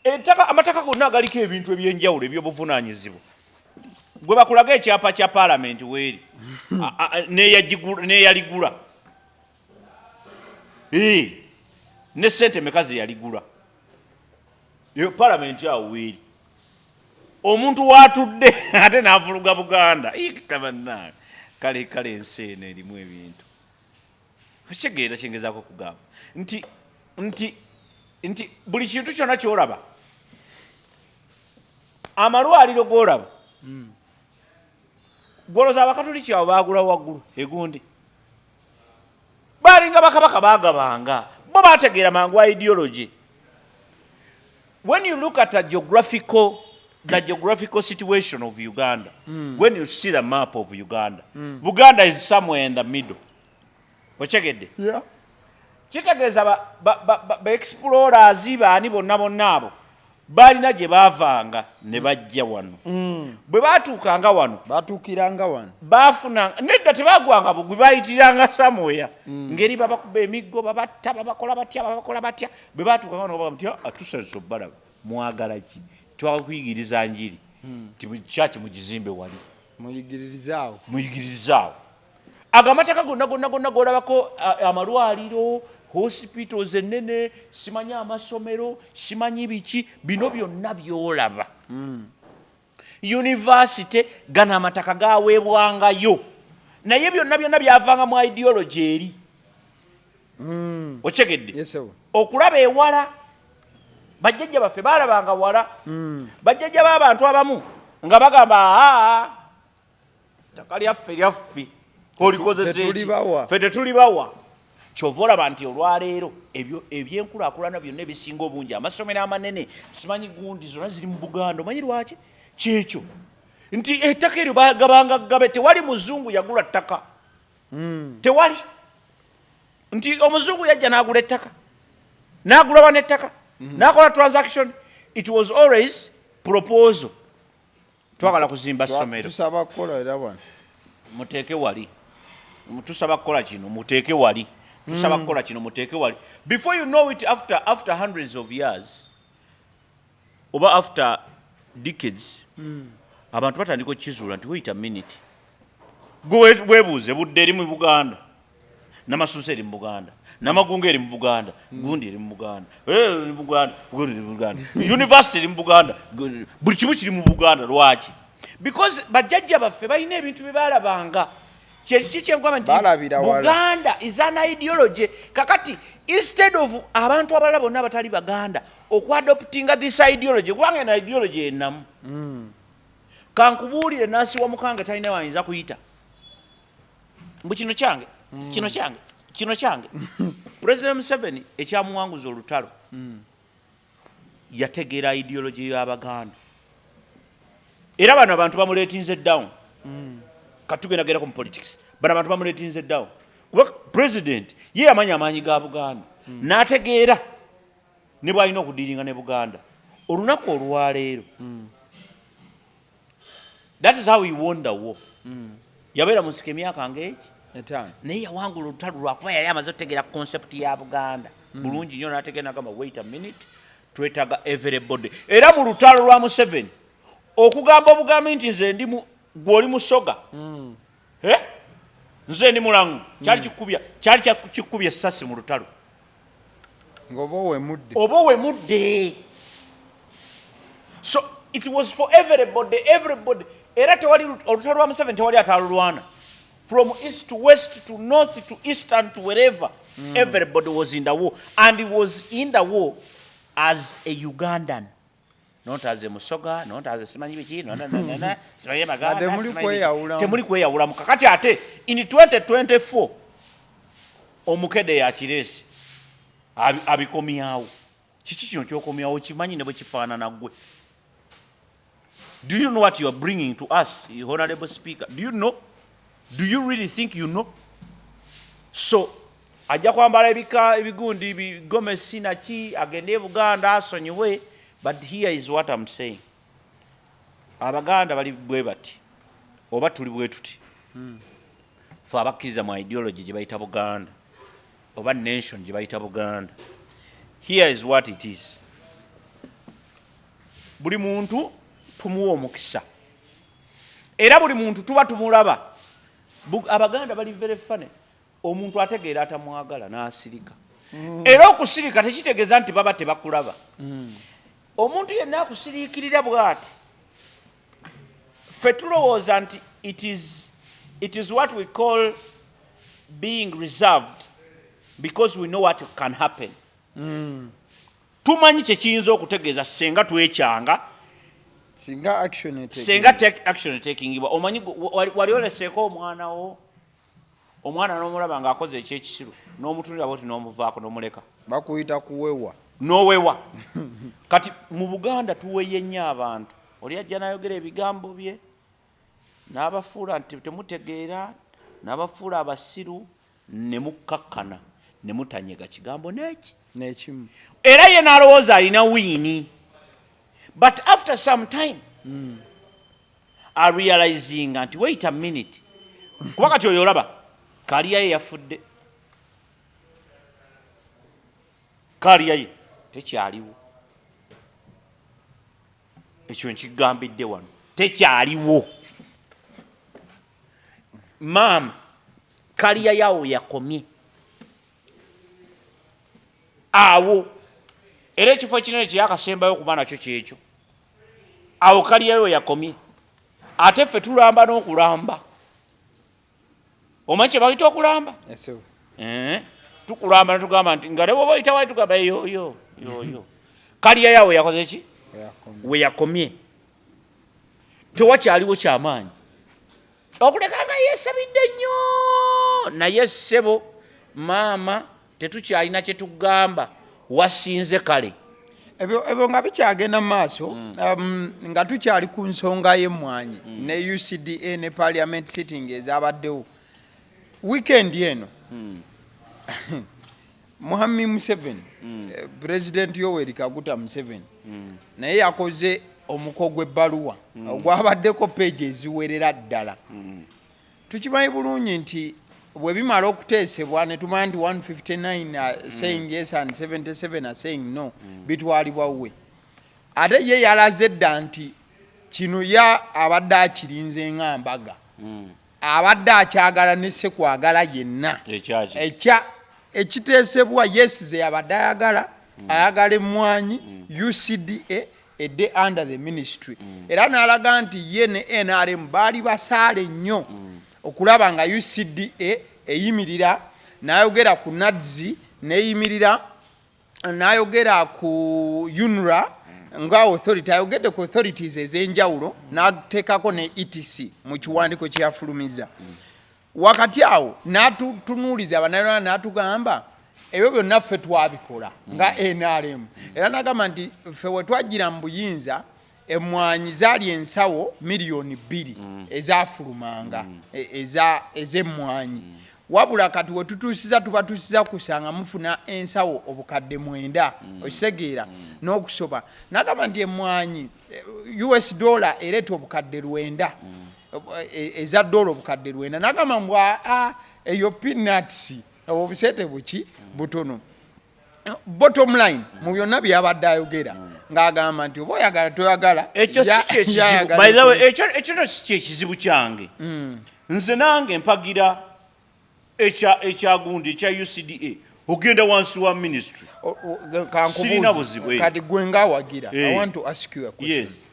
Ettaka, amataka gonna agaliko ebintu ebyenjawulo ebyobuvunaanyizibwa, gwe bakulaga ekyapa kya paalamenti weeri n'eyaligula, ne sente meka ze yaligula. Eyo paalamenti awo weeri, omuntu waatudde ate n'avuluga Buganda. Ii, bannange, kale kale, ensi eno erimu ebintu. Okitegeera kyengezaako okugamba nti buli kintu kyonna kyolaba, amalwaliro g'olaba, gwoloza Abakatuliki abo baagula waggulu egundi, baalinga bakabaka baagabanga, bo bategeera mangu ideology. When you look at the geographical situation of Uganda, when you see the map of Uganda, Buganda is somewhere in the middle. Okitegedde?
Yeah.
Kitegeeza ba explorers baani bonna bonna abo balina gye baavanga ne bajja wano. Bwe baatuukanga wano,
Batuukiranga wano.
Baafuna nedda, tebagwanga bugwi, bayitiranga somewhere, ngeri babakuba emiggo, babatta, babakola batya, babakola batya. Bwe baatuukanga wano babaga nti, "Ah, tusanyusa obbalaba, mwagala ki? Twagala kuyigiriza njiri nti kyaki mugizimbe wali."
Muyigiririzaawo.
Muyigiririzaawo. Ago amateeka gonna gonna gonna golabako, amalwaliro, hospitals ennene, simanyi amasomero, simanyi biki, bino byonna byolaba, university, gano amataka gaweebwangayo, naye byonna byonna byavanga mu ideology eri. Okitegedde?
Yes, sir.
Okulaba ewala, bajjajja baffe baalabanga wala. Bajjajja b'abantu abamu nga bagamba, aa, ttaka lyaffe lyaffe, olikozesa eki?
Tetulibawa.
Ffe tetulibawa. Kyova olaba nti olwaleero ebyo ebyenkulaakulana byonna ebisinga obungi, amasomero amanene, simanyi gundi, zonna ziri mu Buganda. Omanyi lwaki? Kyekyo nti ettaka eryo bagabanga gabe. Tewali muzungu yagula ttaka, tewali nti omuzungu yajja n'agula ettaka, n'agula wano ettaka, n'akola transaction. It was always proposal: twagala kuzimba ssomero,
Tusaba kukola era wano.
Muteeke wali. Tusaba kukola kino, muteeke wali. Tusaba kukola kino, muteeke wali. Before you know it, after hundreds of years oba after decades, abantu batandika okukizuula nti, wait a minute, gwe weebuuze, Budde eri mu Buganda, Namasuusa eri mu Buganda, Namagunga eri mu Buganda, gundi eri mu Buganda, eri mu Buganda, gundi eri mu Buganda, university eri mu Buganda, buli kimu kiri mu Buganda. Lwaki? Because bajjajja baffe balina ebintu bye baalabanga. Kyekiki kyenkugamba nti
Baalabira wala.
Buganda is an ideology. Kakati instead of abantu abalala bonna abatali Baganda okuadoptinga this ideology, kubanga eno ideology enamu, kankubuulire, nansi wa mukanga talina wayinza kuyita mbu kino kyange, kino kyange, kino kyange. President Museveni ekyamuwanguza olutalo, yategeera ideology y'Abaganda, era bano abantu bamuletinze down. Katugendagerako mu politics, bano abantu bamuletinze down kuba president ye yamanya amaanyi ga Buganda, n'ategeera ne bwalina okudealinga ne Buganda. Olunaku olwaleero, that is how he won the war. Yabeera mu nsiko emyaka ngaeki?
5.
Naye yawangula olutalo lwakuba yali amaze okutegeera concept ya Buganda bulungi nnyo, n'ategeera nagamba, wait a minute, twetaaga everybody. Era mu lutalo lwa Museveni, okugamba obugambi nti nze ndi gwe oli Musoga, Eh? Nze ndi Mulangu, kyali kikubya, kyali kikubya essasi mu lutalo.
Ng'oba owemudde.
Oba owemudde. So it was for everybody, everybody. Era tewali olutalo lwa Museveni tewali atalulwana, from east to west to north to east and to wherever. Everybody was in the war, and he was in the war as a Ugandan, not as a Musoga, not as a simanyi biki, no, no, no, no, no, simanyi Baganda.
Temuli
simanyi biki.
Kweyawulamu.
Temuli kweyawulamu. Kakati ate in 2024 omukede yakireese, abikomyawo. Kiki kino kyokomyawo? Kimanyi ne bwe kifaanana gwe. Do you know what you are bringing to us, Honorable Speaker? Do you know? Do you really think you know? So ajja kwambala ebika ebigundi bigomesi naki, agende e Buganda asonyiwe. But here is what I'm saying: Abaganda bali bwe bati, oba tuli bwe tuti. Fe abakkiriza mu ideology gye bayita Buganda oba nation gye bayita Buganda, here is what it is: buli muntu tumuwa omukisa, era buli muntu tuba tumulaba. Abaganda bali very funny. Omuntu ategeera atamwagala n'asirika, era okusirika tekitegeeza nti baba tebakulaba. Omuntu yenna akusiriikirira bw'ati, ffe tulowooza nti it is what we call being reserved, because we know what can happen. Tumanyi kyekiyinza okutegeeza senga twekyanga.
Singa action eteekebwa.
Senga take action etekingibwa. Omanyi wali oleseeko omwana wo, omwana n'omulaba ng'akoze ekyekisiru, n'omutunira bwoti n'omuvaako n'omuleka.
Bakuyita kuwewa.
N'owewa. Kati mu Buganda tuweye nnyo abantu. Oli ajja n'ayogera ebigambo bye n'abafuula nti temutegeera, n'abafuula abasiru, ne mukkakkana ne mutanyega kigambo n'eki
N'ekimu.
Era ye n'alowooza alina win, but after some time arealizinga nti, "Wait a minute," kuba kati oyo olaba career ye yafudde, career ye tekyaliwo. Ekyo nkigambidde wano, tekyaliwo. Maama, career yawo yakomye awo, era ekifo ekinene kyeyakasembayo okuba nakyo kyekyo. Awo career yo yakomye. Ate ffe tulamba n'okulamba. Omanyi kye bayita okulamba?
Ese.
Eh, tukulamba netugamba nti nga ne bwoba oyita wali, tugamba yoyo yoyo. Career yawe yakoze ki?
Yakomye.
We yakomye tewakyaliwo kyamaanyi okuleka nga yeesabidde nnyo. Naye ssebo maama, tetukyalina kyetugamba, wasinze kale.
Ebyo nga bikyagenda mu maaso, nga tukyali ku nsonga y'emmwanyi ne UCDA ne parliament sitting ezabaddewo weekend eno, Muhami Museveni, President Yoweri Kaguta Museveni naye yakoze omuko gw'ebbaluwa ogwabaddeko peegi eziwerera ddala. Tukimanyi bulungi nti bwe bimala okuteesebwa ne tumanya nti 159 are saying yes and 77 are saying no, bitwalibwa we. Ate ye yalaze edda nti kino ya abadde akirinze nga mbaga, abadde akyagala ne sekwagala yenna.
Ekyaki?
Ekya ekiteesebwa, yes ze yabadde ayagala, ayagala emmwanyi UCDA edde under the ministry. Era n'alaga nti ye ne NRM baali basaale nnyo okulaba nga UCDA eyimirira. N'ayogera ku NAADS neyimirira, n'ayogera ku UNRA nga authority, ayogedde ku authorities ez'enjawulo, n'ateekako ne etc mu kiwandiiko kyeyafulumiza. Wakati awo n'atutunuuliza Abannayuganda, n'atugamba ebyo byonna ffe twabikola nga NRM. Era n'agamba nti ffe we twajjira mu buyinza, emmwanyi zaali ensawo 2 miliyoni ezafulumanga ez'emmwanyi, wabula kati we tutuusiza, tubatuusiza kusanga mufuna ensawo 9,000, okitegeera, n'okusoba. N'agamba nti emmwanyi US dollar ereeta 9,000, eza dola 9,000. N'agamba mbu aa, eyo peanuts, obwo obusente buki butono. Bottom line, mu byonna byabadde ayogera ng'agamba nti oba oyagala toyagala,
Ekyo si kyekizibu.
yayagala.
By the way, ekyo no si kyekizibu kyange. Nze nange mpagira ekyagundi ekya UCDA ogenda wansi wa ministry.
Kankubuuze.
Sirina buzibu, eh.
Kati gwe ngaawagira,
Eh.
I want to ask you a question.
Yes.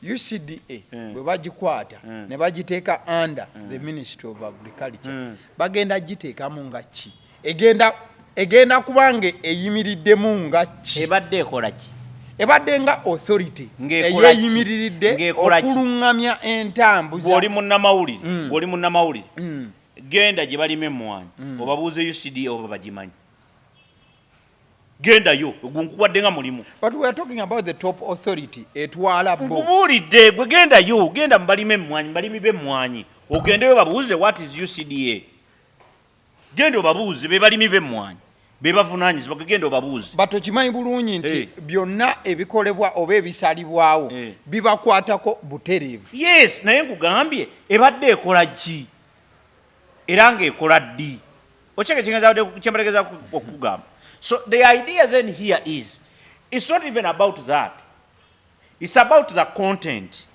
UCDA bwe bagikwata ne bagiteeka under the Ministry of Agriculture, bagenda giteekamu nga ki? Egenda kubanga eyimiriddemu nga ki?
Ebadde ekola ki?
Ebadde nga authority
Ng'ekola ki?
eyeyimiriridde
Ng'ekola ki?
okuluŋŋamya entambuza.
Bw'oli munnamawulire, genda gye balima emmwanyi, obabuuze UCDA oba bagimanyi. Gendayo, ogwo nkuwadde nga mulimu.
But we are talking about the top authority etwala bo.
Nkubuulidde, gwe gendayo, genda mu balimi emmwanyi, balimi b'emmwanyi, ogendeyo babuuze what is UCDA. Genda obabuuze, be balimi b'emmwanyi be bavunaanyizibwa. Gwe genda obabuuze.
But okimanyi bulungi nti byonna ebikolebwa oba ebisalibwawo bibakwatako butereevu.
Yes, naye nkugambye, ebadde ekola ki era ng'ekola ddi? Okyeke kyembategeza okugamba. So the idea then here is, it's not even about that, it's about the content.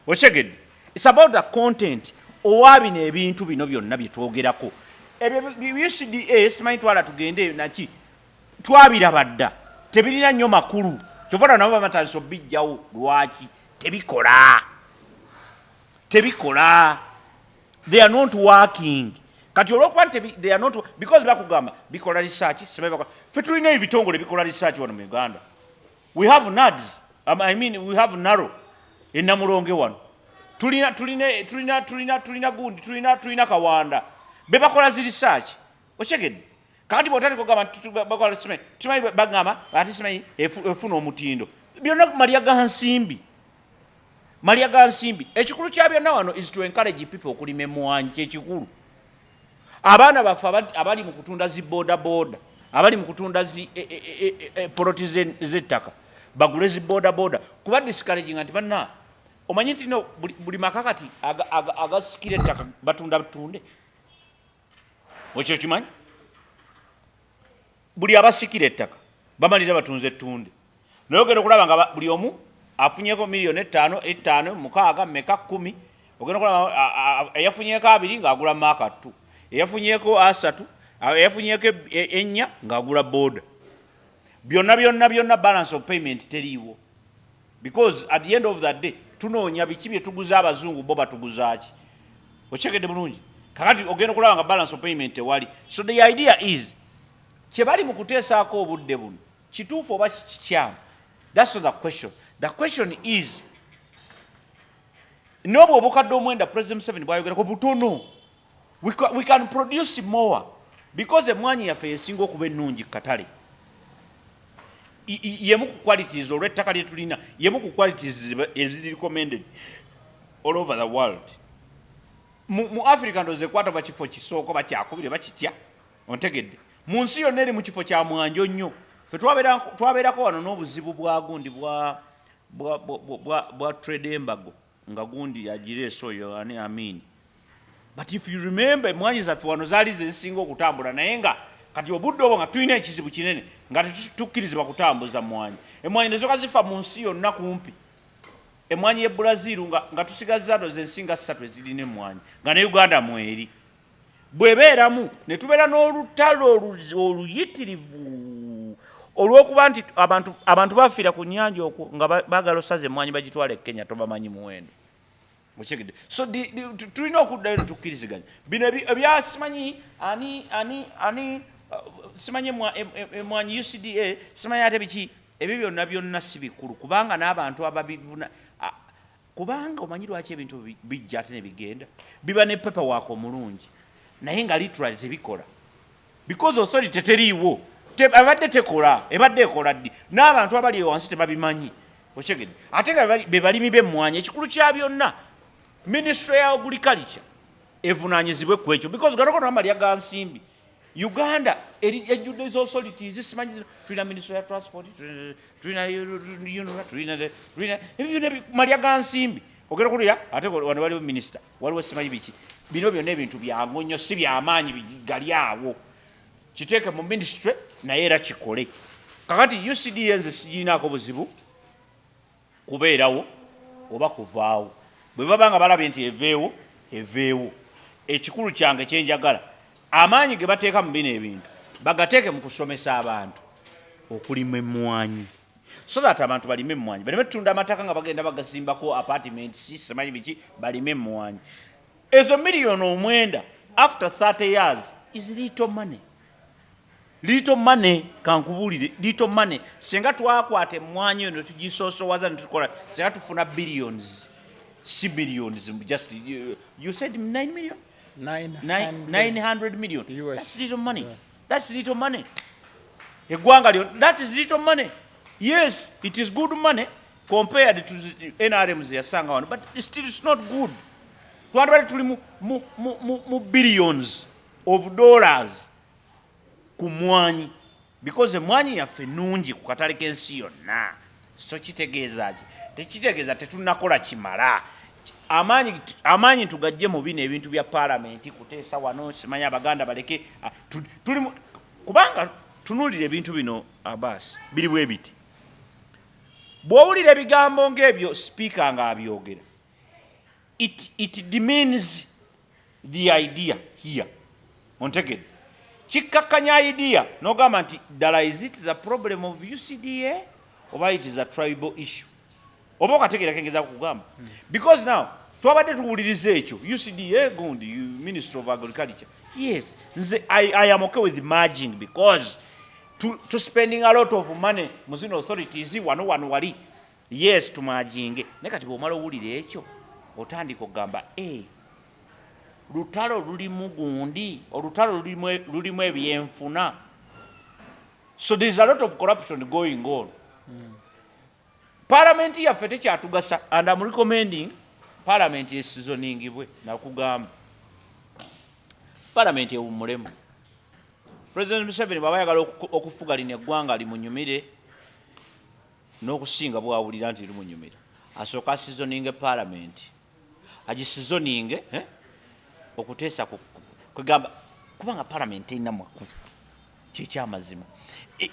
Okyegedde? It's about the content owa bino ebintu bino byonna bye twogerako. Ebyo UCDA simanyi, twala tugende naki, twabiraba dda, tebirina nnyo makulu. Kyova nabo bamatandisa obijjawo. Lwaki tebikola? Tebikola, they are not working. Kati olwokuba nti they are not, because bakugamba bikola research, simanyi bakola. Ffe tulina ebitongole bikola research wano mu Uganda. We have NAADS, I mean, we have NARO enamulonge wano, tulina tulina tulina tulina tulina gundi, tulina Kawanda, be bakola zi research. Okyegedde? Kakati bwotandika ogamba nti bakola simanyi, simanyi bagamba ate simanyi efuna omutindo, byonna malya ga nsimbi, malya ga nsimbi. Ekikulu kya byonna wano is to encourage people okulima emwanyi. Kyekikulu. Abaana baffe abali mu kutunda zi boda boda, abali mu kutunda zi poloti z'ettaka, bagule zi boda boda, kuba discouraging nti banna omanyi nti no buli maka kati agasikira ettaka batunda tunde. Ekyo kimanyi, buli abasikira ettaka bamaliriza batunze ettunde, naye ogenda okulaba nga buli omu afunyeko miliyoni 5, 5, 6, meka, 10. Ogenda okulaba eyafunyeko 20 ng'agula Mark 2, eyafunyeko 30, eyafunyeko 4 ng'agula boda. Byonna byonna byonna balance of payment teriiwo, because at the end of the day tunoonya biki bye tuguza abazungu, bo batuguza ki? Okyegedde bulungi? Kakati ogenda okulaba nga balance of payment tewali. So the idea is, kye bali mu kuteesaako obudde buno kituufu oba kikyamu? That's not the question. The question is, n'obwo obukadde 9 President Museveni bwayogerako butono. We can produce more, because emwanyi yaffe yesinga okuba ennungi katale. Yemu ku qualities, olw'ettaka lye tulina, yemu ku qualities eziri recommended all over the world. Mu Africa ndowooza ekwata bakifo kisooka, bakyakubire bakitya. Ontegedde? Mu nsi yonna eri mu kifo kya mwanjo nnyo. Fe twabeerako wano n'obuzibu bwa gundi bwa trade embargo, nga gundi yagireese oyo ani, Amin. But if you remember, emwanyi zaffe wano zaali zezisinga okutambula, naye nga kati obudde obwo nga tulina ekizibu kinene, nga tetukkirizibwa kutambuza mwanyi. Emwanyi nezoka zifa mu nsi yonna kumpi. Emwanyi ye Brazil nga tusigazza ndoza ensi nga ssatu ezirina emwanyi, nga ne Uganda mweri. Bwebeeramu ne tubeera n'olutalo oluyitirivu olw'okuba nti abantu bafiira ku nnyanja okwo nga baagala osaza emwanyi bagitwala e Kenya, tobamanyi muwendo. Okitegedde? So tulina okuddayo ne tukkiriziganya bino ebyasimanyi ani ani ani, simanyi emwanyi UCDA, simanyi ate biki ebyo byonna byonna si bikulu, kubanga n'abantu ababivuna, kubanga omanyi lwaki ebintu bijja ate ne bigenda, biba ne paperwork omulungi, naye nga literally tebikola, because authority teriiwo. Abadde tekola, ebadde ekola ddi? N'abantu abali wansi tebabimanyi. Okitegedde? Ate nga be balimi b'emmwanyi. Ekikulu kya byonna, ministry ya agriculture evunaanyizibwe ku ekyo, because gano amalya ga nsimbi. Uganda ejjudde ezi authorities, simanyi zino, tulina ministry ya transport, tulina UNRA, tulina ebyo byonna malya ga nsimbi. Ogenda kulya ate wano waliwo minisita, waliwo simanyi biki. Bino byonna ebintu byangu nnyo, si byamaanyi gali awo. Kiteeke mu ministry, naye era kikole. Kakati UCDA nze sigirinaako buzibu kubeerawo oba kuvaawo. Bwe baba nga balabye nti eveewo, eveewo. Ekikulu kyange kyenjagala, amaanyi ge bateeka mu bino ebintu bagateeke mu kusomesa abantu okulima emmwanyi, so that abantu balime emmwanyi, baleme tutunda amataka nga bagenda bagasimbako apartments, simanyi biki. Balime emmwanyi ezo miliyoni 9 after 30 years is little money, little money. Kankubuulire, little money. Singa twakwata emmwanyi eyo netugisoosowaza netukola, singa tufuna billions, si billions, just you said 9 million.
900.
900 million.
US.
That's little money. That's little money. Eggwanga lyo, that is little money. Yes, it is good money compared to the NRM zeyasanga wano, but still it's not good. Twandibadde tuli mu billions of dollars ku mwanyi, because emwanyi yaffe nungi ku katale k'ensi yonna. So kitegeeza ki? Tekitegeeza tetunakola kimala. Amaanyi tugajje mu bino ebintu bya paalamenti, kuteesa wano, simanyi Abaganda baleke tuli kubanga tunuulira ebintu bino, Abbas, biri bwe biti. Bw'owulira ebigambo ng'ebyo sipiika ng'abyogera, it demeans the idea here. Ontegedde? Kikkakkanya idea n'ogamba nti ddala, is it the problem of UCDA oba it is a tribal issue? Oba okategeera kengeza kugamba? Because now twabadde tuwuliriza ekyo UCDA gundi, Minister of Agriculture. Yes, nze I am okay with merging because to spending a lot of money mu zino authorities wano wano wali. Yes, tumerginge. Naye kati bwomala owulira ekyo, otandika okugamba e lutalo lulimu gundi, olutalo lulimu ebyenfuna. So there is a lot of corruption going on. Parliament yaffe tekyatugasa, and am recommending parliament esizoningibwe. Nakugamba, parliament ewummulemu. President Museveni bwaba ayagala okufuga lino eggwanga limunyumire n'okusinga bwawulira nti limunyumira, asooka asizoninge parliament, agisizoninge, eh? Okuteesa kwegamba, kubanga parliament terina makulu. Kyekyamazima,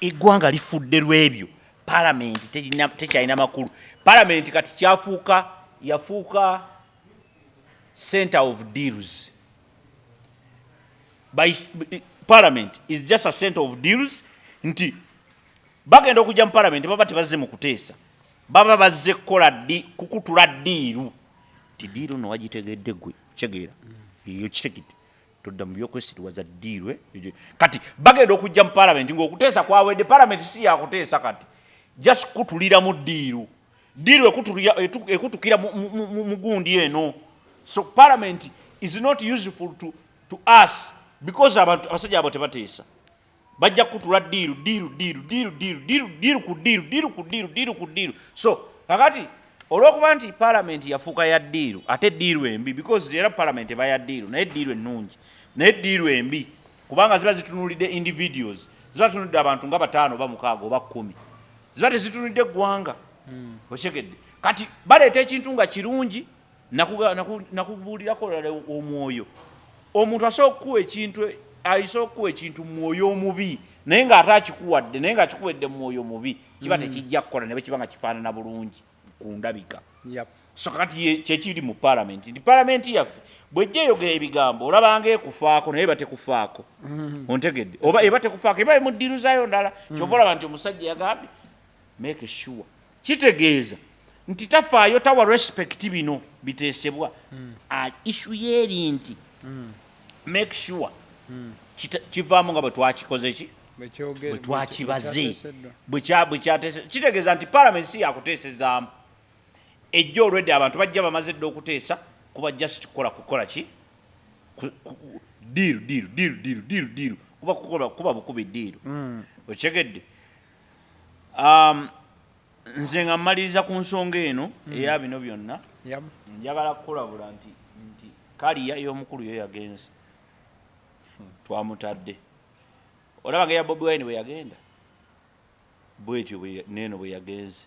eggwanga lifudde lwebyo. Parliament tekyalina makulu. Parliament kati kyafuuka, yafuuka center of deals. Parliament is just a center of deals, nti bagenda okujja mu parliament baba tebazze mu kuteesa, baba bazze kukola kukutula deal, ti deal no wagitegedde gwe kitegeera, yo kitegedde, todda mu byokwesiriwaza deal, eh? Kati bagenda okujja mu parliament ng'okuteesa kwawedde. Parliament si yakuteesa kati, just kutuliramu deal. Deal ekutukira mu gundi eno. So parliament is not useful to us because abantu abasajja abo tebateesa, bajja kutula deal, deal, deal, deal, deal, deal, deal ku deal, deal ku deal, deal ku deal. So kakati olwokuba nti parliament yafuuka ya deal, ate deal embi, because era parliament eba ya deal, naye deal ennungi, naye deal embi, kubanga ziba zitunulidde individuals, ziba zitunulidde abantu nga bataano oba mukaaga oba 10, ziba tezitunulidde eggwanga. Okitegedde? Kati baleeta ekintu nga kirungi, nakubuulirako olala, omwoyo omuntu asobola okukuwa ekintu, asobola okukuwa ekintu mu mwoyo omubi, naye ng'ate akikuwadde, naye ng'akikuwadde mu mwoyo mubi, kiba tekijja kukola, ne bwe kiba nga kifaanana bulungi ku ndabika. So kakati kyekiri mu palamenti, nti palamenti yaffe bwejja eyogera ebigambo, olabanga ekufaako, naye eba tekufaako. Ontegedde? Oba eba tekufaako, eba mu deal zaayo ndala. Kyova olaba nti omusajja yagambye make sure, kitegeeza nti tafaayo, tawa respect bino biteesebwa. Ah, issue yeeri nti make sure kivaamu nga bwe twakikoze ki, bwe twakibaze, bwe kyateese. Kitegeeza nti palamenti si yakuteesezaamu, ejja olwedde abantu bajja bamaze dda okuteesa, kuba just kukola ki? Deal, deal, deal, deal, deal, deal, kuba kukola kuba bukubi deal. Okitegedde? Nze nga mmaliriza ku nsonga eno eya bino byonna, njagala kukulabula nti kaliya ey'omukulu yo yagenze, twamutadde. Olaba nga eya Bobi Wine bwe yagenda bwetyo, neeno bwe yagenze,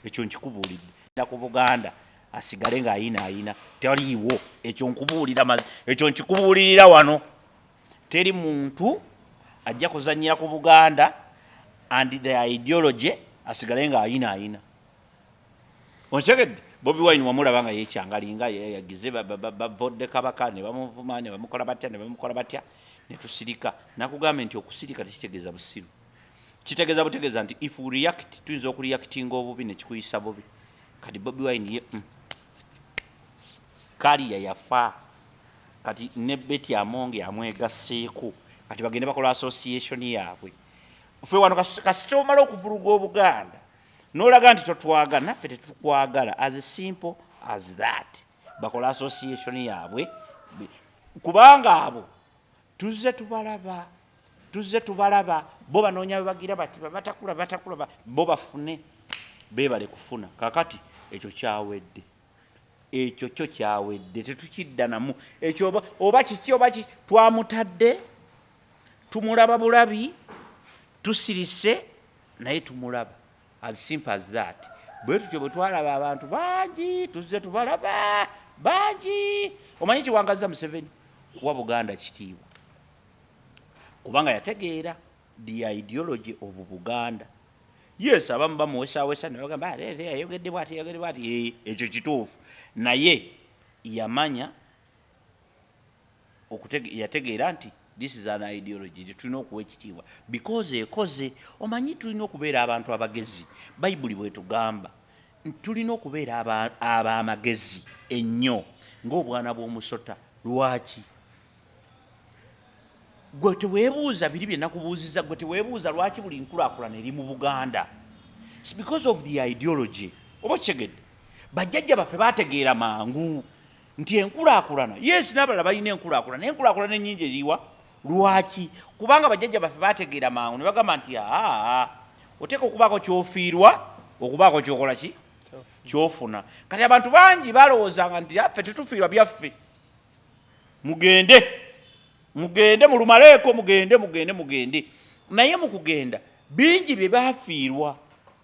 ekyo nkikubuulidde. Ku Buganda asigale ng'ayinaayina, taliiwo. Ekyo nkubuulira, ekyo nkikubuulirira wano. Teri muntu ajja kuzanyira ku Buganda and the ideology asigale ng'ayinaayina. Okitegedde? Bobi Wine wamulaba nga yekyangalinga, yagize bavodde Kabaka ne bamuvuma ne bamukola batya ne bamukola batya, ne tusirika. Nakugambye nti okusirika tekitegeeza busiru, kitegeeza butegeeza nti if we react, tuyinza okureactinga obubi nekikuyisa bubi. Kati Bobi Wine ye kaliya yafa. Kati ne Betty Amonge amwegasseeko, kati bagende bakola association yaabwe. Ffe wano kasita omala okuvuluga Obuganda n'olaga nti totwagala, naffe tetukwagala, as simple as that. Bakola association yaabwe, kubanga abo tuzze tubalaba. Tuzze tubalaba, bo banoonya bwe bagira bati batakula batakula, bo bafune, beebale kufuna. Kakati ekyo kyawedde, ekyo kyo kyawedde, tetukidda namu ekyo. Oba kiki oba kiki, twamutadde, tumulaba bulabi, tusirise naye tumulaba, as simple as that. Bwe tutyo bwe twalaba abantu bangi, tuzze tubalaba bangi. Omanyi kiwangaza Museveni kuwa Buganda kitiibwa, kubanga yategeera the ideology of Buganda. Yes, abamu bamuwesawesa nebagamba, "Ayogedde bwati, ayogedde bwati." Ekyo kituufu, naye yamanya yategeera nti this is an ideology tetulina okuwa ekitiibwa because ekoze. Omanyi tulina okubeera abantu abagezi. Bayibuli bwetugamba nti tulina okubeera ab'amagezi ennyo ng'obwana bw'omusota. Lwaki gwe teweebuuza biri bye nakubuuziza? Gwe teweebuuza lwaki buli nkulaakulana eri mu Buganda? It's because of the ideology. Oba okitegedde? Bajjajja baffe baategeera mangu nti enkulaakulana, yes, n'abalala balina enkulaakulana, naye enkulaakulana ennyingi eriwa. Lwaki? Kubanga bajjajja baffe baategeera mangu ne bagamba nti aa, oteeka okubaako kyofiirwa okubaako kyokola ki kyofuna. Kati abantu bangi balowoozanga nti affe tetufiirwa byaffe, mugende mugende mulumaleeko, mugende mugende mugende. Naye mu kugenda bingi bye bafiirwa,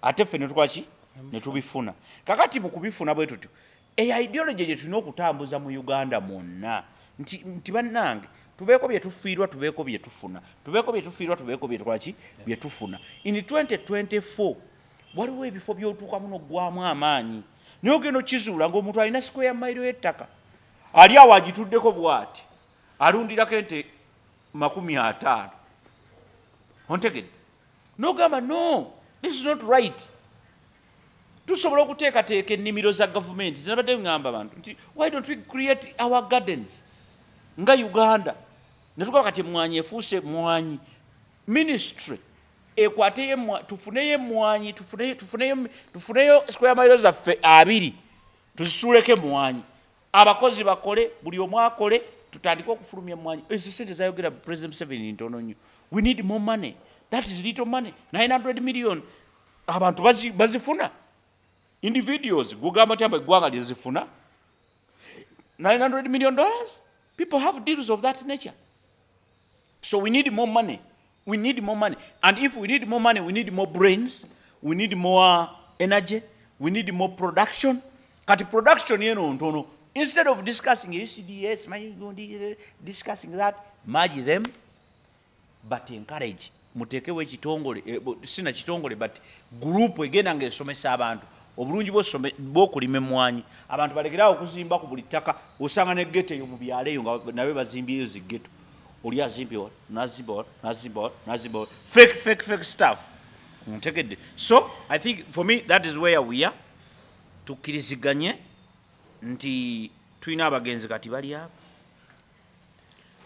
ate ffe netukola ki? Ne tubifuna. Kakati mu kubifuna bwe tutyo, eyo ideology gye tulina okutambuza mu Uganda mwonna nti bannange, tubeeko bye tufiirwa, tubeeko bye tufuna, tubeeko bye tufiirwa, tubeeko bye tukola ki, bye tufuna. In 2024 waliwo ebifo by'otuukamu n'oggwamu amaanyi, naye ogenda okizuula ng'omuntu alina square mile y'ettaka, ali awo agituddeko bw'ati, alundirako ente 50. Ontegedde? N'ogamba, "No, this is not right." Tusobola okuteekateeka ennimiro za gavumenti. Zinabadde ŋŋamba abantu nti why don't we create our gardens nga Uganda, netugamba kati emwanyi efuuse mwanyi ministry ekwateyo, tufuneyo emwanyi, tufuneyo square mile zaffe 20, tuzisuuleko emwanyi, abakozi bakole, buli omu akole, tutandike okufulumya emwanyi. Ezo sente zayogera President Museveni ntono nnyo. We need more money. That is little money, 900 million. Abantu bazifuna, individuals gugamba tyamba eggwanga lyezifuna $900 million. People have deals of that nature. So we need more money, we need more money. And if we need more money, we need more brains, we need more energy, we need more production. Kati production yeno ntono. Instead of discussing UCDS, discussing that, merge them, but encourage, muteekewo ekitongole, sina kitongole, but group egenda ngaesomesa abantu obulungi bw'okulima emmwanyi. Abantu balekerawo okuzimba ku buli ttaka. Osanga ne ghetto eyo mu byalo eyo nga nabe bazimbyeyo zi ghetto, oli azimbye wano, nazimba wano, nazimba wano, nazimba wano, fake, fake, fake stuff. Ntegedde? So I think for me that is where we are. Tukkiriziganye nti tulina abagenzi kati bali abo.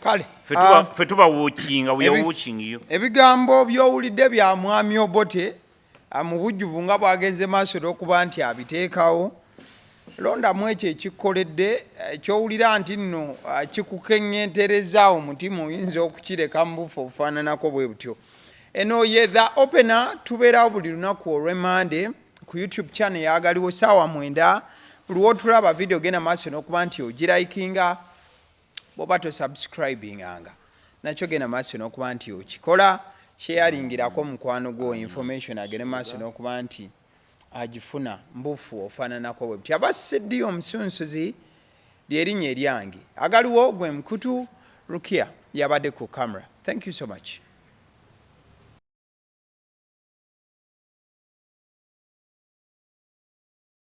Kale.
Ffe tuba watchinga, we are watching you.
Ebigambo by'owulidde bya Mwami Obote mu bujjuvu nga bw'agenze maaso n'okuba nti abiteekawo. Londamu ekyo ekikkoledde, ky'owulira nti nno kikukeŋŋentereza omutima, oyinza okukireka mu bufu obufaananako bwe butyo. Eno ye The Opener. Tubeerawo buli lunaku olw'Emande ku YouTube channel yagaliwo saawa 9. Buli wotulaba video, genda maaso n'okuba nti ogilikinga. Bw'oba tosubscribinganga nakyo, genda maaso n'okuba nti okikola. Sharingirako mukwano gwo information, agende maaso n'okuba nti agifuna mbufu ofaananako bwe buti. Abasiddi omusunsuzi lyerinnya eryange, agaliwo gwe mukutu. Rukia yabadde ku camera. Thank you so much.